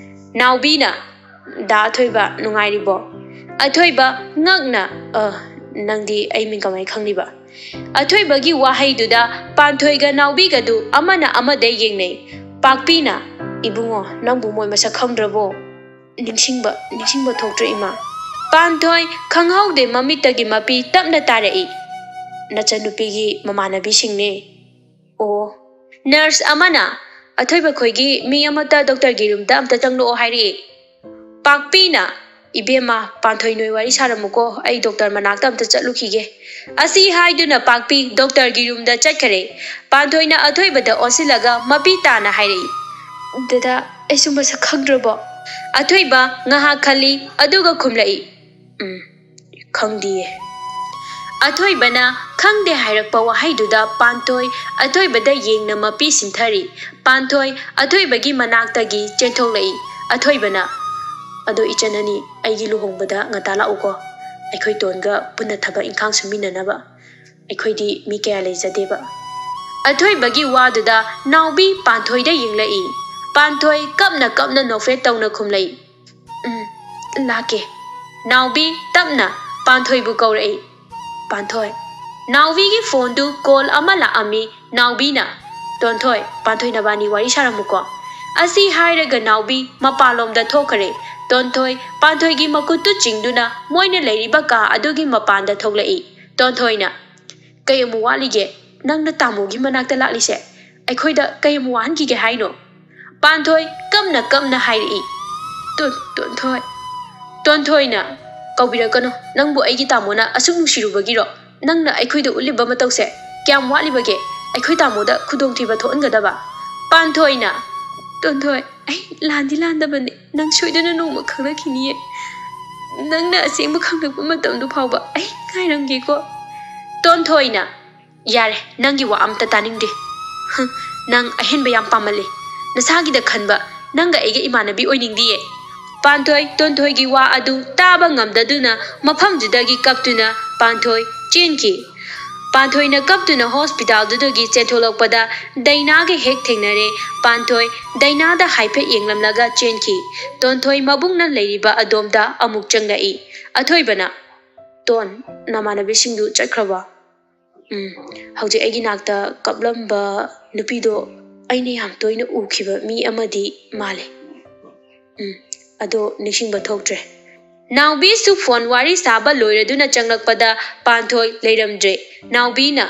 ꯅꯥꯎꯕꯤꯅ, "ꯗꯥ ꯑꯊꯣꯏꯕ, ꯅꯨꯡꯉꯥꯏꯔꯤꯕꯣ?" ꯑꯊꯣꯏꯕ ꯉꯛꯅ, "ꯑ, ꯅꯪꯗꯤ ꯑꯩ ꯃꯤꯡ ꯀꯃꯥꯏ ꯈꯪꯂꯤꯕ?" ꯑꯊꯣꯏꯕꯒꯤ ꯋꯥꯍꯩꯗꯨꯗ ꯄꯥꯟꯊꯣꯏꯒ ꯅꯥꯎꯕꯤꯒꯗꯨ ꯑꯃꯅ ꯑꯃꯗ ꯌꯦꯡꯅꯩ꯫ ꯄꯥꯛꯄꯤꯅ, "ꯏꯕꯨꯡꯉꯣ, ꯅꯪꯕꯨ ꯃꯣꯏ ꯃꯁꯛ ꯈꯪꯗ꯭ꯔꯕꯣ?" "ꯅꯤꯡꯁꯤꯡꯕ, ꯅꯤꯡꯁꯤꯡꯕ ꯊꯣꯛꯇ꯭ꯔꯦ, ꯏꯃꯥ꯫" ꯄꯥꯟꯊꯣꯏ ꯈꯪꯍꯧꯗꯦ ꯃꯃꯤꯠꯇꯒꯤ ꯃꯄꯤ ꯇꯞꯅ ꯇꯥꯔꯛꯏ꯫ "ꯅꯆꯟꯅꯨꯄꯤꯒꯤ ꯃꯃꯥꯟꯅꯕꯤꯁꯤꯡꯅꯦ꯫" "ꯑꯣ꯫" ꯅꯔꯁ ꯑꯃꯅ, "ꯑꯊꯣꯏꯕ ꯈꯣꯏꯒꯤ ꯃꯤ ꯑꯃꯠꯇ ꯗꯣꯛꯇꯔꯒꯤ ꯔꯨꯝꯗ ꯑꯝꯇ ꯆꯪꯂꯛꯑꯣ" ꯍꯥꯏꯔꯛꯏ꯫ ꯄꯥꯛꯄꯤꯅ, "ꯏꯕꯦꯝꯃ, ꯄꯥꯟꯊꯣꯏ ꯅꯣꯏ ꯋꯥꯔꯤ ꯁꯥꯔꯝꯃꯨꯀꯣ, ꯑꯩ ꯗꯣꯛꯇꯔ ꯃꯅꯥꯛꯇ ꯑꯝꯇ ꯆꯠꯂꯨꯈꯤꯒꯦ꯫" ꯑꯁꯤ ꯍꯥꯏꯗꯨꯅ ꯄꯥꯛꯄꯤ ꯗꯣꯛꯇꯔꯒꯤ ꯔꯨꯝꯗ ꯆꯠꯈꯔꯦ꯫ ꯄꯥꯟꯊꯣꯏꯅ ꯑꯊꯣꯏꯕꯗ ꯑꯣꯟꯁꯤꯜꯂꯒ ꯃꯄꯤ ꯇꯥꯅ ꯍꯥꯏꯔꯛꯏ, "ꯗꯗꯥ, ꯑꯩꯁꯨ ꯃꯁꯛ ꯈꯪꯗ꯭ꯔꯕꯣ?" ꯑꯊꯣꯏꯕ ꯉꯥꯏꯍꯥꯛ ꯈꯜꯂꯤ, ꯑꯗꯨꯒ ꯈꯨꯝꯂꯛꯏ, "ꯎꯝ, ꯈꯪꯗꯤꯌꯦ꯫" ꯑꯊꯣꯏꯕꯅ "ꯈꯪꯗꯦ" ꯍꯥꯏꯔꯛꯄ ꯋꯥꯍꯩꯗꯨꯗ ꯄꯥꯟꯊꯣꯏ ꯑꯊꯣꯏꯕꯗ ꯌꯦꯡꯅ ꯃꯄꯤ ꯁꯤꯟꯊꯔꯤ꯫ ꯄꯥꯟꯊꯣꯏ ꯑꯊꯣꯏꯕꯒꯤ ꯃꯅꯥꯛꯇꯒꯤ ꯆꯦꯟꯊꯣꯛꯂꯛꯏ꯫ ꯑꯊꯣꯏꯕꯅ, "ꯑꯗꯣ ꯏꯆꯟ ꯑꯅꯤ, ꯑꯩꯒꯤ ꯂꯨꯍꯣꯡꯕꯗ ꯉꯟꯇꯥ ꯂꯥꯛꯎꯀꯣ꯫ ꯑꯩꯈꯣꯏ ꯇꯣꯟꯒ ꯄꯨꯟꯅ ꯊꯕꯛ ꯏꯪꯈꯥꯡ ꯁꯨꯃꯤꯟꯅꯅꯕ꯫ ꯑꯩꯈꯣꯏꯗꯤ ꯃꯤ ꯀꯌꯥ ꯂꯩꯖꯗꯦꯕ꯫" ꯑꯊꯣꯏꯕꯒꯤ ꯋꯥꯗꯨꯗ ꯅꯥꯎꯕꯤ ꯄꯥꯟꯊꯣꯏꯗ ꯌꯦꯡꯂꯛꯏ꯫ ꯄꯥꯟꯊꯣꯏ ꯀꯞꯅ ꯀꯞꯅ ꯅꯣꯛꯐꯦꯠ ꯇꯧꯅ ꯈꯨꯝꯂꯛꯏ, "ꯎꯝ, ꯂꯥꯛꯀꯦ꯫" ꯅꯥꯎꯕꯤ ꯇꯞꯅ ꯄꯥꯟꯊꯣꯏꯕꯨ ꯀꯧꯔꯛꯏ꯫ "ꯄꯥꯟꯊꯣꯏ꯫" ꯅꯥꯎꯕꯤꯒꯤ ꯐꯣꯟꯗꯨ ꯀꯣꯜ ꯑꯃ ꯂꯥꯛꯑꯝꯃꯤ꯫ ꯅꯥꯎꯕꯤꯅ, "ꯇꯣꯟꯊꯣꯏ, ꯄꯥꯟꯊꯣꯏ ꯅꯕꯥꯅꯤ ꯋꯥꯔꯤ ꯁꯥꯔꯝꯃꯨꯀꯣ꯫" ꯑꯁꯤ ꯍꯥꯏꯔꯒ ꯅꯥꯎꯕꯤ ꯃꯄꯥꯟꯂꯣꯝꯗ ꯊꯣꯛꯈꯔꯦ꯫ ꯇꯣꯟꯊꯣꯏ ꯄꯥꯟꯊꯣꯏꯒꯤ ꯃꯈꯨꯠꯇꯨ ꯆꯤꯡꯗꯨꯅ ꯃꯣꯏꯅ ꯂꯩꯔꯤꯕ ꯀꯥ ꯑꯗꯨꯒꯤ ꯃꯄꯥꯟꯗ ꯊꯣꯛꯂꯛꯏ꯫ ꯇꯣꯟꯊꯣꯏꯅ, "ꯀꯩ ꯑꯃꯨꯛ ꯋꯥꯠꯂꯤꯒꯦ? ꯅꯪꯅ ꯇꯥꯃꯣꯒꯤ ꯃꯅꯥꯛꯇ ꯂꯥꯛꯂꯤꯁꯦ? ꯑꯩꯈꯣꯏꯗ ꯀꯩ ꯑꯃꯨꯛ ꯋꯥꯍꯟꯈꯤꯒꯦ ꯍꯥꯏꯅꯣ?" ꯄꯥꯟꯊꯣꯏ ꯀꯞꯅ ꯀꯞꯅ ꯍꯥꯏꯔꯛꯏ꯫ "ꯇꯣꯟ-, ꯇꯣꯟꯊꯣꯏ꯫" ꯇꯣꯟꯊꯣꯏꯅ, "ꯀꯧꯕꯤꯔꯛꯀꯅꯨ꯫ ꯅꯪꯕꯨ ꯑꯩꯒꯤ ꯇꯥꯃꯣꯅ ꯑꯁꯨꯛ ꯅꯨꯡꯁꯤꯔꯨꯕꯒꯤꯔꯣ? ꯅꯪꯅ ꯑꯩꯈꯣꯏꯗ ꯎꯠꯂꯤꯕ ꯃꯇꯧꯁꯦ ꯀꯌꯥꯝ ꯋꯥꯠꯂꯤꯕꯒꯦ? ꯑꯩꯈꯣꯏ ꯇꯥꯃꯣꯗ ꯈꯨꯗꯣꯡꯊꯤꯕ ꯊꯣꯛꯍꯟꯒꯗꯕ꯫ ꯄꯥꯟꯊꯣꯏꯅ, "ꯇꯣꯟꯊꯣꯏ, ꯑꯩ ꯂꯥꯟꯗꯤ ꯂꯥꯟꯗꯕꯅꯦ, ꯅꯪ ꯁꯣꯏꯗꯅ ꯅꯣꯡꯃ ꯈꯪꯂꯛꯈꯤꯅꯤꯌꯦ꯫ ꯅꯪꯅ ꯑꯁꯦꯡꯕ ꯈꯪꯂꯛꯄ ꯃꯇꯝꯗꯨ ꯐꯥꯎꯕ ꯑꯩ ꯉꯥꯏꯔꯝꯒꯦꯀꯣ"꯫ ꯇꯣꯟꯊꯣꯏꯅ, "ꯌꯥꯔꯦ, ꯅꯪꯒꯤ ꯋꯥ ꯑꯝꯇ ꯇꯥꯅꯤꯡꯗꯦ꯫ ꯍꯝ, ꯅꯪ ꯑꯍꯦꯟꯕ ꯌꯥꯝ ꯄꯥꯝꯃꯜꯂꯦ꯫ ꯅꯁꯥꯒꯤꯗ ꯈꯟꯕ ꯅꯪꯒ ꯑꯩꯒ ꯏꯃꯥꯟꯅꯕꯤ ꯑꯣꯏꯅꯤꯡꯗꯤꯌꯦ"꯫ ꯄꯥꯟꯊꯣꯏ ꯇꯣꯟꯊꯣꯏꯒꯤ ꯋꯥ ꯑꯗꯨ ꯇꯥꯕ ꯉꯝꯗꯗꯨꯅ ꯃꯐꯝꯗꯨꯗꯒꯤ ꯀꯞꯇꯨꯅ ꯄꯥꯟꯊꯣꯏ ꯆꯦꯟꯈꯤ꯫ ꯄꯥꯟꯊꯣꯏꯅ ꯀꯞꯇꯨꯅ ꯍꯣꯁꯄꯤꯇꯥꯜꯗꯨꯗꯒꯤ ꯆꯦꯟꯊꯣꯛꯂꯛꯄꯗ ꯗꯩꯅꯥꯒ ꯍꯦꯛ ꯊꯦꯡꯅꯔꯦ꯫ ꯄꯥꯟꯊꯣꯏ ꯗꯩꯅꯥꯗ ꯍꯥꯏꯐꯦꯠ ꯌꯦꯡꯂꯝꯂꯒ ꯆꯦꯟꯈꯤ꯫ ꯇꯣꯟꯊꯣꯏ ꯃꯕꯨꯡꯅ ꯂꯩꯔꯤꯕ ꯑꯗꯣꯝꯗ ꯑꯃꯨꯛ ꯆꯪꯂꯛꯏ꯫ ꯑꯊꯣꯏꯕꯅ, "ꯇꯣꯟ, ꯅꯃꯥꯟꯅꯕꯤꯁꯤꯡꯗꯨ ꯆꯠꯈ꯭ꯔꯕꯣ?" "ꯎꯝ, ꯍꯧꯖꯤꯛ ꯑꯩꯒꯤ ꯅꯥꯛꯇ ꯀꯞꯂꯝꯕ ꯅꯨꯄꯤꯗꯣ ꯑꯩꯅ ꯌꯥꯝ ꯇꯣꯏꯅ ꯎꯈꯤꯕ ꯃꯤ ꯑꯃꯗꯤ ꯃꯥꯜꯂꯦ꯫ ꯎꯝ, ꯑꯗꯣ ꯅꯤꯡꯁꯤꯡꯕ ꯊꯣꯛꯇ꯭ꯔꯦ"꯫ ꯅꯥꯎꯕꯤꯁꯨ ꯐꯣꯟ ꯋꯥꯔꯤ ꯁꯥꯕ ꯂꯣꯏꯔꯗꯨꯅ ꯆꯪꯂꯛꯄꯗ ꯄꯥꯟꯊꯣꯏ ꯂꯩꯔꯝꯗ꯭ꯔꯦ꯫ ꯅꯥꯎꯕꯤꯅ,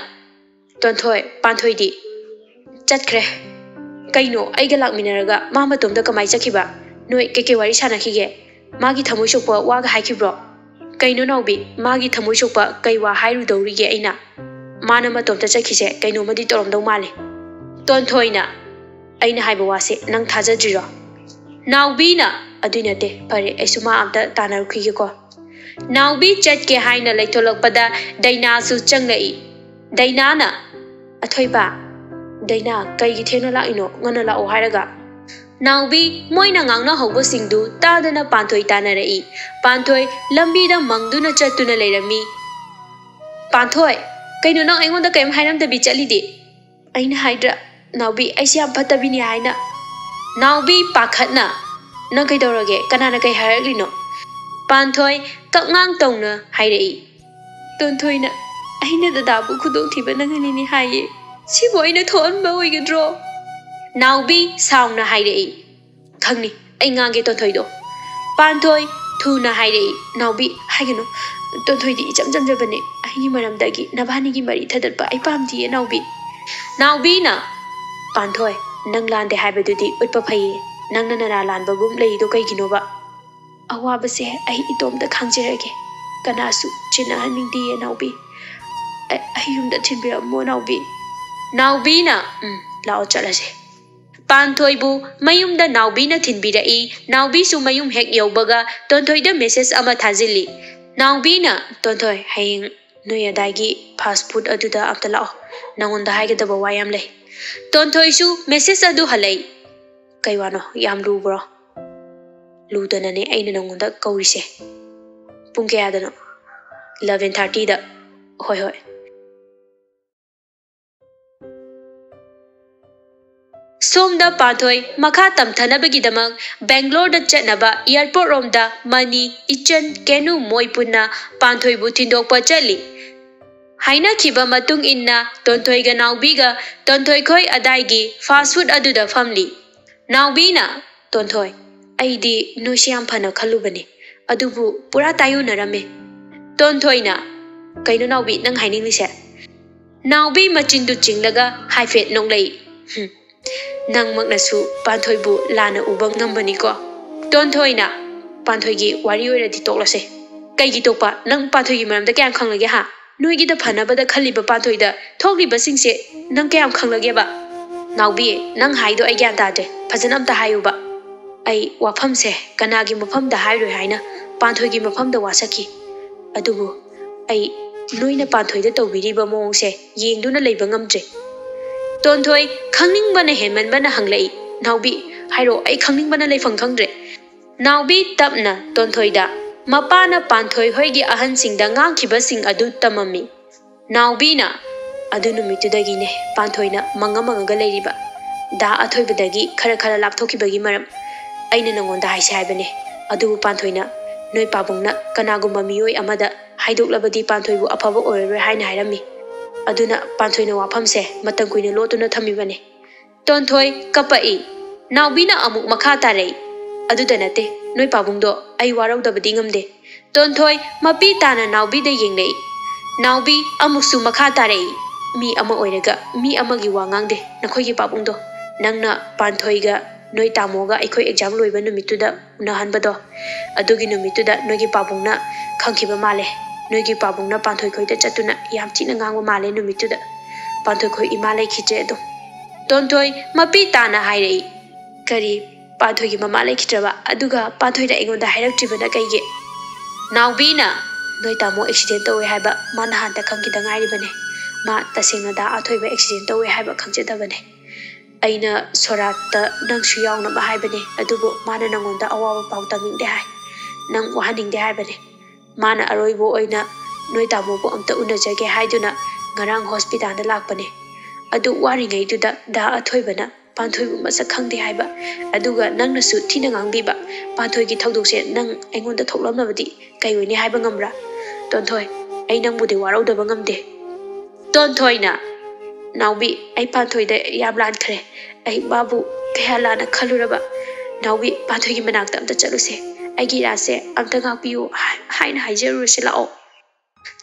"ꯇꯣꯟꯊꯣꯏ, ꯄꯥꯟꯊꯣꯏꯗꯤ?" "ꯆꯠꯈ꯭ꯔꯦ"꯫ "ꯀꯩꯅꯣ, ꯑꯩꯒ ꯂꯥꯛꯃꯤꯟꯅꯔꯒ ꯃꯥ ꯃꯇꯣꯝꯇ ꯀꯃꯥꯏ ꯆꯠꯈꯤꯕ? ꯅꯣꯏ ꯀꯩꯀꯩ ꯋꯥꯔꯤ ꯁꯥꯟꯅꯈꯤꯒꯦ? ꯃꯥꯒꯤ ꯊꯃꯣꯏ ꯁꯣꯛꯄ ꯋꯥꯒ ꯍꯥꯏꯈꯤꯕ꯭ꯔꯣ?" "ꯀꯩꯅꯣ ꯅꯥꯎꯕꯤ, ꯃꯥꯒꯤ ꯊꯃꯣꯏ ꯁꯣꯛꯄ ꯀꯩ ꯋꯥ ꯍꯥꯏꯔꯨꯗꯧꯔꯤꯒꯦ ꯑꯩꯅ? ꯃꯥꯅ ꯃꯇꯣꯝꯇ ꯆꯠꯈꯤꯁꯦ ꯀꯩꯅꯣꯝꯃꯗꯤ ꯇꯧꯔꯝꯗꯧ ꯃꯥꯜꯂꯦ"꯫ ꯇꯣꯟꯊꯣꯏꯅ, "ꯑꯩꯅ ꯍꯥꯏꯕ ꯋꯥꯁꯦ ꯅꯪ ꯊꯥꯖꯗ꯭ꯔꯤꯔꯣ?" ꯅꯥꯎꯕꯤꯅ, "ꯑꯗꯨꯏ ꯅꯠꯇꯦ, ꯐꯔꯦ, ꯑꯩꯁꯨ ꯃꯥ ꯑꯝꯇ ꯇꯥꯟꯅꯔꯨꯈꯤꯒꯦꯀꯣ"꯫ ꯅꯥꯎꯕꯤ ꯆꯠꯀꯦ ꯍꯥꯏꯅ ꯂꯩꯊꯣꯛꯂꯛꯄꯗ ꯗꯩꯅꯥꯁꯨ ꯆꯪꯂꯛꯏ꯫ ꯗꯩꯅꯥꯅ, "ꯑꯊꯣꯏꯕ"꯫ "ꯗꯩꯅꯥ, ꯀꯩꯒꯤ ꯊꯦꯡꯅ ꯂꯥꯛꯏꯅꯣ? ꯉꯟꯅ ꯂꯥꯛꯑꯣ ꯍꯥꯏꯔꯒ"꯫ ꯅꯥꯎꯕꯤ ꯃꯣꯏꯅ ꯉꯥꯡꯅꯍꯧꯕꯁꯤꯡꯗꯨ ꯇꯥꯗꯅ ꯄꯥꯟꯊꯣꯏ ꯇꯥꯟꯅꯔꯛꯏ꯫ ꯄꯥꯟꯊꯣꯏ ꯂꯝꯕꯤꯗ ꯃꯪꯗꯨꯅ ꯆꯠꯇꯨꯅ ꯂꯩꯔꯝꯃꯤ꯫ "ꯄꯥꯟꯊꯣꯏ, ꯀꯩꯅꯣ ꯅꯪ ꯑꯩꯉꯣꯟꯗ ꯀꯔꯤꯝ ꯍꯥꯏꯔꯝꯗꯕꯤ ꯆꯠꯂꯤꯗꯤ?" "ꯑꯩꯅ ꯍꯥꯏꯗ꯭ꯔꯥ, ꯅꯥꯎꯕꯤ, ꯑꯩꯁꯦ ꯌꯥꯝ ꯐꯠꯇꯕꯤꯅꯤ ꯍꯥꯏꯅ"꯫ ꯅꯥꯎꯕꯤ ꯄꯥꯈꯠꯅ, "ꯅꯪ ꯀꯩꯗꯧꯔꯒꯦ? ꯀꯅꯥꯅ ꯀꯩ ꯍꯥꯏꯔꯛꯂꯤꯅꯣ?" ꯄꯥꯟꯊꯣꯏ ꯀꯞꯉꯥꯡ ꯇꯧꯅ ꯍꯥꯏꯔꯛꯏ꯫ "ꯇꯣꯟꯊꯣꯏꯅ ꯑꯩꯅ ꯗꯗꯥꯕꯨ ꯈꯨꯗꯣꯡꯊꯤꯕ ꯅꯪꯍꯜꯂꯤꯅꯤ ꯍꯥꯏꯌꯦ꯫ ꯁꯤꯕꯨ ꯑꯩꯅ ꯊꯣꯛꯍꯟꯕ ꯑꯣꯏꯒꯗ꯭ꯔꯣ?" ꯅꯥꯎꯕꯤ ꯁꯥꯎꯅ ꯍꯥꯏꯔꯛꯏ꯫ "ꯈꯪꯅꯤ, ꯑꯩ ꯉꯥꯡꯒꯦ ꯇꯣꯟꯊꯣꯏꯗꯣ"꯫ ꯄꯥꯟꯊꯣꯏ ꯊꯨꯅ ꯍꯥꯏꯔꯛꯏ꯫ "ꯅꯥꯎꯕꯤ, ꯍꯥꯏꯒꯅꯨ꯫ ꯇꯣꯟꯊꯣꯏꯗꯤ ꯏꯆꯝ ꯆꯝꯖꯕꯅꯦ꯫ ꯑꯩꯒꯤ ꯃꯔꯝꯗꯒꯤ ꯅꯕꯥꯅꯤꯒꯤ ꯃꯔꯤ ꯊꯗꯠꯄ ꯑꯩ ꯄꯥꯝꯗꯤꯌꯦ, ꯅꯥꯎꯕꯤ"꯫ ꯅꯥꯎꯕꯤꯅ, "ꯄꯥꯟꯊꯣꯏ, ꯅꯪ ꯂꯥꯟꯗꯦ ꯍꯥꯏꯕꯗꯨꯗꯤ ꯎꯠꯄ ꯐꯩꯌꯦ꯫ ꯅꯪꯅ ꯅꯔꯥ ꯂꯥꯟꯕꯒꯨꯝ ꯂꯩꯔꯤꯗꯣ ꯀꯩꯒꯤꯅꯣꯕ? ꯑꯋꯥꯕꯁꯦ ꯑꯩ ꯏꯇꯣꯝꯇ ꯈꯥꯡꯖꯔꯒꯦ꯫ ꯀꯅꯥꯁꯨ ꯆꯤꯟꯅꯍꯟꯅꯤꯡꯗꯤꯌꯦ, ꯅꯥꯎꯕꯤ꯫ ꯑꯩ, ꯑꯩ ꯌꯨꯝꯗ ꯊꯤꯟꯕꯤꯔꯝꯃꯣ, ꯅꯥꯎꯕꯤ"꯫ ꯅꯥꯎꯕꯤꯅ, "ꯎꯝ, ꯂꯥꯛꯑꯣ ꯆꯠꯂꯁꯦ"꯫ ꯄꯥꯟꯊꯣꯏꯕꯨ ꯃꯌꯨꯝꯗ ꯅꯥꯎꯕꯤꯅ ꯊꯤꯟꯕꯤꯔꯛꯏ꯫ ꯅꯥꯎꯕꯤꯁꯨ ꯃꯌꯨꯝ ꯍꯦꯛ ꯌꯧꯕꯒ ꯇꯣꯟꯊꯣꯏꯗ message ꯑꯃ ꯊꯥꯖꯤꯜꯂꯤ꯫ ꯅꯥꯎꯕꯤꯅ, "ꯇꯣꯟꯊꯣꯏ, ꯍꯌꯦꯡ ꯅꯣꯏ ꯑꯗꯥꯏꯒꯤ fast food ꯑꯗꯨꯗ ꯑꯝꯇ ꯂꯥꯛꯑꯣ꯫ ꯅꯪꯉꯣꯟꯗ ꯍꯥꯏꯒꯗꯕ ꯋꯥ ꯌꯥꯝ ꯂꯩ"꯫ ꯇꯣꯟꯊꯣꯏꯁꯨ message ꯑꯗꯨ ꯍꯜꯂꯛꯏ꯫ "ꯀꯩ ꯋꯥꯅꯣ? ꯌꯥꯝ ꯂꯨꯕ꯭ꯔꯣ?" "ꯂꯨꯗꯅꯅꯦ ꯑꯩꯅ ꯅꯪꯉꯣꯟꯗ ꯀꯧꯔꯤꯁꯦ"꯫ "ꯄꯨꯡ ꯀꯌꯥꯗꯅꯣ?" "Eleven thirtyꯗ"꯫ "ꯍꯣꯏ, ꯍꯣꯏ"꯫ ꯁꯣꯝꯗ ꯄꯥꯟꯊꯣꯏ ꯃꯈꯥ ꯇꯝꯊꯅꯕꯒꯤꯗꯃꯛ ꯕꯦꯡꯒ꯭ꯂꯣꯔꯗ ꯆꯠꯅꯕ airport ꯔꯣꯝꯗ ꯃꯅꯤ, ꯏꯆꯟ, ꯀꯦꯅꯨ ꯃꯣꯏ ꯄꯨꯟꯅ ꯄꯥꯟꯊꯣꯏꯕꯨ ꯊꯤꯟꯗꯣꯛꯄ ꯆꯠꯂꯤ꯫ ꯍꯥꯏꯅꯈꯤꯕ ꯃꯇꯨꯡ ꯏꯟꯅ ꯇꯣꯟꯊꯣꯏꯒ ꯅꯥꯎꯕꯤꯒ ꯇꯣꯟꯊꯣꯏ ꯈꯣꯏ ꯑꯗꯥꯏꯒꯤ fast food ꯑꯗꯨꯗ ꯐꯝꯂꯤ꯫ ꯅꯥꯎꯕꯤꯅ, "ꯇꯣꯟꯊꯣꯏ, ꯑꯩꯗꯤ ꯅꯣꯏꯁꯦ ꯌꯥꯝ ꯐꯅ ꯈꯜꯂꯨꯕꯅꯤ, ꯑꯗꯨꯕꯨ ꯄꯨꯔꯥ ꯇꯥꯏꯌꯣꯟꯅꯔꯝꯃꯦ"꯫ ꯇꯣꯟꯊꯣꯏꯅ, "ꯀꯩꯅꯣ ꯅꯥꯎꯕꯤ, ꯅꯪ ꯍꯥꯏꯅꯤꯡꯂꯤꯁꯦ?" ꯅꯥꯎꯕꯤ ꯃꯆꯤꯟꯗꯨ ꯆꯤꯡꯂꯒ ꯍꯥꯏꯐꯦꯠ ꯅꯣꯛꯂꯛꯏ꯫ "ꯍꯨꯝ, ꯅꯪꯃꯛꯅꯁꯨ ꯄꯥꯟꯊꯣꯏꯕꯨ ꯂꯥꯟꯅ ꯎꯕ ꯉꯝꯕꯅꯤꯀꯣ"꯫ ꯇꯣꯟꯊꯣꯏꯅ, "ꯄꯥꯟꯊꯣꯏꯒꯤ ꯋꯥꯔꯤ ꯑꯣꯏꯔꯗꯤ ꯇꯣꯛꯂꯁꯦ"꯫ "ꯀꯩꯒꯤ ꯇꯣꯛꯄ? ꯅꯪ ꯄꯥꯟꯊꯣꯏꯒꯤ ꯃꯔꯝꯗ ꯀꯌꯥꯝ ꯈꯪꯂꯒꯦ, ꯍꯥ? ꯅꯣꯏꯒꯤꯗ ꯐꯅꯕꯗ ꯈꯜꯂꯤꯕ ꯄꯥꯟꯊꯣꯏꯗ ꯊꯣꯛꯂꯤꯕꯁꯤꯡꯁꯦ ꯅꯪ ꯀꯌꯥꯝ ꯈꯪꯂꯒꯦꯕ?" "ꯅꯥꯎꯕꯤ, ꯅꯪ ꯍꯥꯏꯗꯣ ꯑꯩ ꯒ꯭ꯌꯥꯟ ꯇꯥꯗ꯭ꯔꯦ, ꯐꯖꯅ ꯑꯝꯇ ꯍꯥꯏꯌꯨꯕ"꯫ "ꯑꯩ ꯋꯥꯐꯝꯁꯦ ꯀꯅꯥꯒꯤ ꯃꯐꯝꯗ ꯍꯥꯏꯔꯣꯏ ꯍꯥꯏꯅ ꯄꯥꯟꯊꯣꯏꯒꯤ ꯃꯐꯝꯗ ꯋꯥꯁꯛꯈꯤ꯫ ꯑꯗꯨꯕꯨ ꯑꯩ ꯅꯣꯏꯅ ꯄꯥꯟꯊꯣꯏꯗ ꯇꯧꯕꯤꯔꯤꯕ ꯃꯑꯣꯡꯁꯦ ꯌꯦꯡꯗꯨꯅ ꯂꯩꯕ ꯉꯝꯗ꯭ꯔꯦ"꯫ ꯇꯣꯟꯊꯣꯏ ꯈꯪꯅꯤꯡꯕꯅ ꯍꯦꯟꯃꯟꯕꯅ ꯍꯪꯂꯛꯏ, "ꯅꯥꯎꯕꯤ, ꯍꯥꯏꯔꯣ, ꯑꯩ ꯈꯪꯅꯤꯡꯕꯅ ꯂꯩꯐꯝ ꯈꯪꯗ꯭ꯔꯦ"꯫ ꯅꯥꯎꯕꯤ ꯇꯞꯅ ꯇꯣꯟꯊꯣꯏꯗ, "ꯃꯄꯥꯅ ꯄꯥꯟꯊꯣꯏ ꯍꯣꯏꯒꯤ ꯑꯍꯟꯁꯤꯡꯗ ꯉꯥꯡꯈꯤꯕꯁꯤꯡ ꯑꯗꯨ ꯇꯝꯃꯝꯃꯤ"꯫ ꯅꯥꯎꯕꯤꯅ, "ꯑꯗꯨ ꯅꯨꯃꯤꯠꯇꯨꯗꯒꯤꯅꯦ ꯄꯥꯟꯊꯣꯏꯅ ꯃꯪꯉ ꯃꯪꯉꯒ ꯂꯩꯔꯤꯕ꯫ ꯗꯥ ꯑꯊꯣꯏꯕꯗꯒꯤ ꯈꯔ ꯈꯔ ꯂꯥꯞꯊꯣꯛꯈꯤꯕꯒꯤ ꯃꯔꯝ꯫ ꯑꯩꯅ ꯅꯉꯣꯟꯗ ꯍꯥꯏꯁꯦ ꯍꯥꯏꯕꯅꯦ, ꯑꯗꯨꯕꯨ ꯄꯥꯟꯊꯣꯏꯅ ꯅꯣꯏ ꯄꯥꯕꯨꯡꯅ ꯀꯅꯥꯒꯨꯝꯕ ꯃꯤꯑꯣꯏ ꯑꯃꯗ ꯍꯥꯏꯗꯣꯛꯂꯕꯗꯤ ꯄꯥꯟꯊꯣꯏꯕꯨ ꯑꯐꯕ ꯑꯣꯏꯔꯔꯣꯏ ꯍꯥꯏꯅ ꯍꯥꯏꯔꯝꯃꯤ꯫ ꯑꯗꯨꯅ ꯄꯥꯟꯊꯣꯏꯅ ꯋꯥꯐꯝꯁꯦ ꯃꯇꯝ ꯀꯨꯏꯅ ꯂꯣꯠꯇꯨꯅ ꯊꯝꯃꯤꯕꯅꯦ"꯫ ꯇꯣꯟꯊꯣꯏ ꯀꯞꯄꯛꯏ꯫ ꯅꯥꯎꯕꯤꯅ ꯑꯃꯨꯛ ꯃꯈꯥ ꯇꯥꯔꯛꯏ, "ꯑꯗꯨꯗ ꯅꯠꯇꯦ, ꯅꯣꯏ ꯄꯥꯕꯨꯡꯗꯣ ꯑꯩ ꯋꯥꯔꯧꯗꯕꯗꯤ ꯉꯝꯗꯦ"꯫ ꯇꯣꯟꯊꯣꯏ ꯃꯄꯤ ꯇꯥꯅ ꯅꯥꯎꯕꯤꯗ ꯌꯦꯡꯂꯛꯏ꯫ ꯅꯥꯎꯕꯤ ꯑꯃꯨꯛꯁꯨ ꯃꯈꯥ ꯇꯥꯔꯛꯏ, "ꯃꯤ ꯑꯃ ꯑꯣꯏꯔꯒ ꯃꯤ ꯑꯃꯒꯤ ꯋꯥ ꯉꯥꯡꯗꯦ ꯅꯈꯣꯏꯒꯤ ꯄꯥꯕꯨꯡꯗꯣ꯫ ꯅꯪꯅ ꯄꯥꯟꯊꯣꯏꯒ ꯅꯣꯏ ꯇꯥꯃꯣꯒ ꯑꯩꯈꯣꯏ exam ꯂꯣꯏꯕ ꯅꯨꯃꯤꯠꯇꯨꯗ ꯎꯅꯍꯟꯕꯗꯣ, ꯑꯗꯨꯒꯤ ꯅꯨꯃꯤꯠꯇꯨꯗ ꯅꯣꯏꯒꯤ ꯄꯥꯕꯨꯡꯅ ꯈꯪꯈꯤꯕ ꯃꯥꯜꯂꯦ꯫ ꯅꯣꯏꯒꯤ ꯄꯥꯕꯨꯡꯅ ꯄꯥꯟꯊꯣꯏ ꯈꯣꯏꯗ ꯆꯠꯇꯨꯅ ꯌꯥꯝ ꯊꯤꯅ ꯉꯥꯡꯕ ꯃꯥꯜꯂꯦ ꯅꯨꯃꯤꯠꯇꯨꯗ"꯫ ꯄꯥꯟꯊꯣꯏ ꯈꯣꯏ ꯏꯃꯥ ꯂꯩꯈꯤꯗ꯭ꯔꯦ ꯑꯗꯨꯝ꯫ ꯇꯣꯟꯊꯣꯏ ꯃꯄꯤ ꯇꯥꯅ ꯍꯥꯏꯔꯛꯏ꯫ "ꯀꯔꯤ? ꯄꯥꯟꯊꯣꯏꯒꯤ ꯃꯃꯥ ꯂꯩꯈꯤꯗ꯭ꯔꯕ? ꯑꯗꯨꯒ ꯄꯥꯟꯊꯣꯏꯅ ꯑꯩꯉꯣꯟꯗ ꯍꯥꯏꯔꯛꯇ꯭ꯔꯤꯕꯅ ꯀꯩꯒꯤ?" ꯅꯥꯎꯕꯤꯅ, "ꯅꯣꯏ ꯇꯥꯃꯣ ꯑꯦꯛꯁꯤꯗꯦꯟ ꯇꯧꯋꯦ ꯍꯥꯏꯕ ꯃꯥ ꯅꯍꯥꯟꯇ ꯈꯪꯈꯤꯗ ꯉꯥꯏꯔꯤꯕꯅꯦ꯫ ꯃꯥ ꯇꯁꯦꯡꯅ ꯗꯥ ꯑꯊꯣꯏꯕ ꯑꯦꯛꯁꯤꯗꯦꯟ ꯇꯧꯋꯦ ꯍꯥꯏꯕ ꯈꯪꯖꯗꯕꯅꯦ꯫ ꯑꯩꯅ ꯁꯣꯔꯥꯠꯇ ꯅꯪꯁꯨ ꯌꯥꯎꯅꯕ ꯍꯥꯏꯕꯅꯦ, ꯑꯗꯨꯕꯨ ꯃꯥꯅ ꯅꯪꯉꯣꯟꯗ ꯑꯋꯥꯕ ꯄꯥꯎ ꯇꯝꯅꯤꯡꯗꯦ ꯍꯥꯏ꯫ ꯅꯪ ꯋꯥꯍꯟꯅꯤꯡꯗꯦ ꯍꯥꯏꯕꯅꯦ꯫ ꯃꯥꯅ ꯑꯔꯣꯏꯕ ꯑꯣꯏꯅ ꯅꯣꯏ ꯇꯥꯃꯣꯕꯨ ꯑꯝꯇ ꯎꯅꯖꯒꯦ ꯍꯥꯏꯗꯨꯅ ꯉꯔꯥꯡ ꯍꯣꯁꯄꯤꯇꯥꯜꯗ ꯂꯥꯛꯄꯅꯦ꯫ ꯑꯗꯨ ꯋꯥꯔꯤꯉꯩꯗꯨꯗ ꯗꯥ ꯑꯊꯣꯏꯕꯅ ꯄꯥꯟꯊꯣꯏꯕꯨ ꯃꯁꯛ ꯈꯪꯗꯦ ꯍꯥꯏꯕ, ꯑꯗꯨꯒ ꯅꯪꯅꯁꯨ ꯊꯤꯅ ꯉꯥꯡꯕꯤꯕ꯫ ꯄꯥꯟꯊꯣꯏꯒꯤ ꯊꯧꯗꯣꯛꯁꯦ ꯅꯪ ꯑꯩꯉꯣꯟꯗ ꯊꯣꯛꯂꯝꯂꯕꯗꯤ ꯀꯩ ꯑꯣꯏꯅꯤ ꯍꯥꯏꯕ ꯉꯝꯕ꯭ꯔꯥ? ꯇꯣꯟꯊꯣꯏ, ꯑꯩ ꯅꯪꯕꯨꯗꯤ ꯋꯥꯔꯧꯗꯕ ꯉꯝꯗꯦ꯫" ꯇꯣꯟꯊꯣꯏꯅ, "ꯅꯥꯎꯕꯤ, ꯑꯩ ꯄꯥꯟꯊꯣꯏꯗ ꯌꯥꯝ ꯂꯥꯟꯈ꯭ꯔꯦ꯫ ꯑꯩ ꯃꯥꯕꯨ ꯀꯌꯥ ꯂꯥꯟꯅ ꯈꯜꯂꯨꯔꯕ꯫ ꯅꯥꯎꯕꯤ, ꯄꯥꯟꯊꯣꯏꯒꯤ ꯃꯅꯥꯛꯇ ꯑꯝꯇ ꯆꯠꯂꯨꯁꯦ꯫ ꯑꯩꯒꯤ ꯏꯔꯥꯁꯦ ꯑꯝꯇ ꯉꯥꯛꯄꯤꯌꯨ ꯍꯥꯏ-, ꯍꯥꯏꯅ ꯍꯥꯏꯖꯔꯨꯔꯁꯤ ꯂꯥꯛꯑꯣ꯫"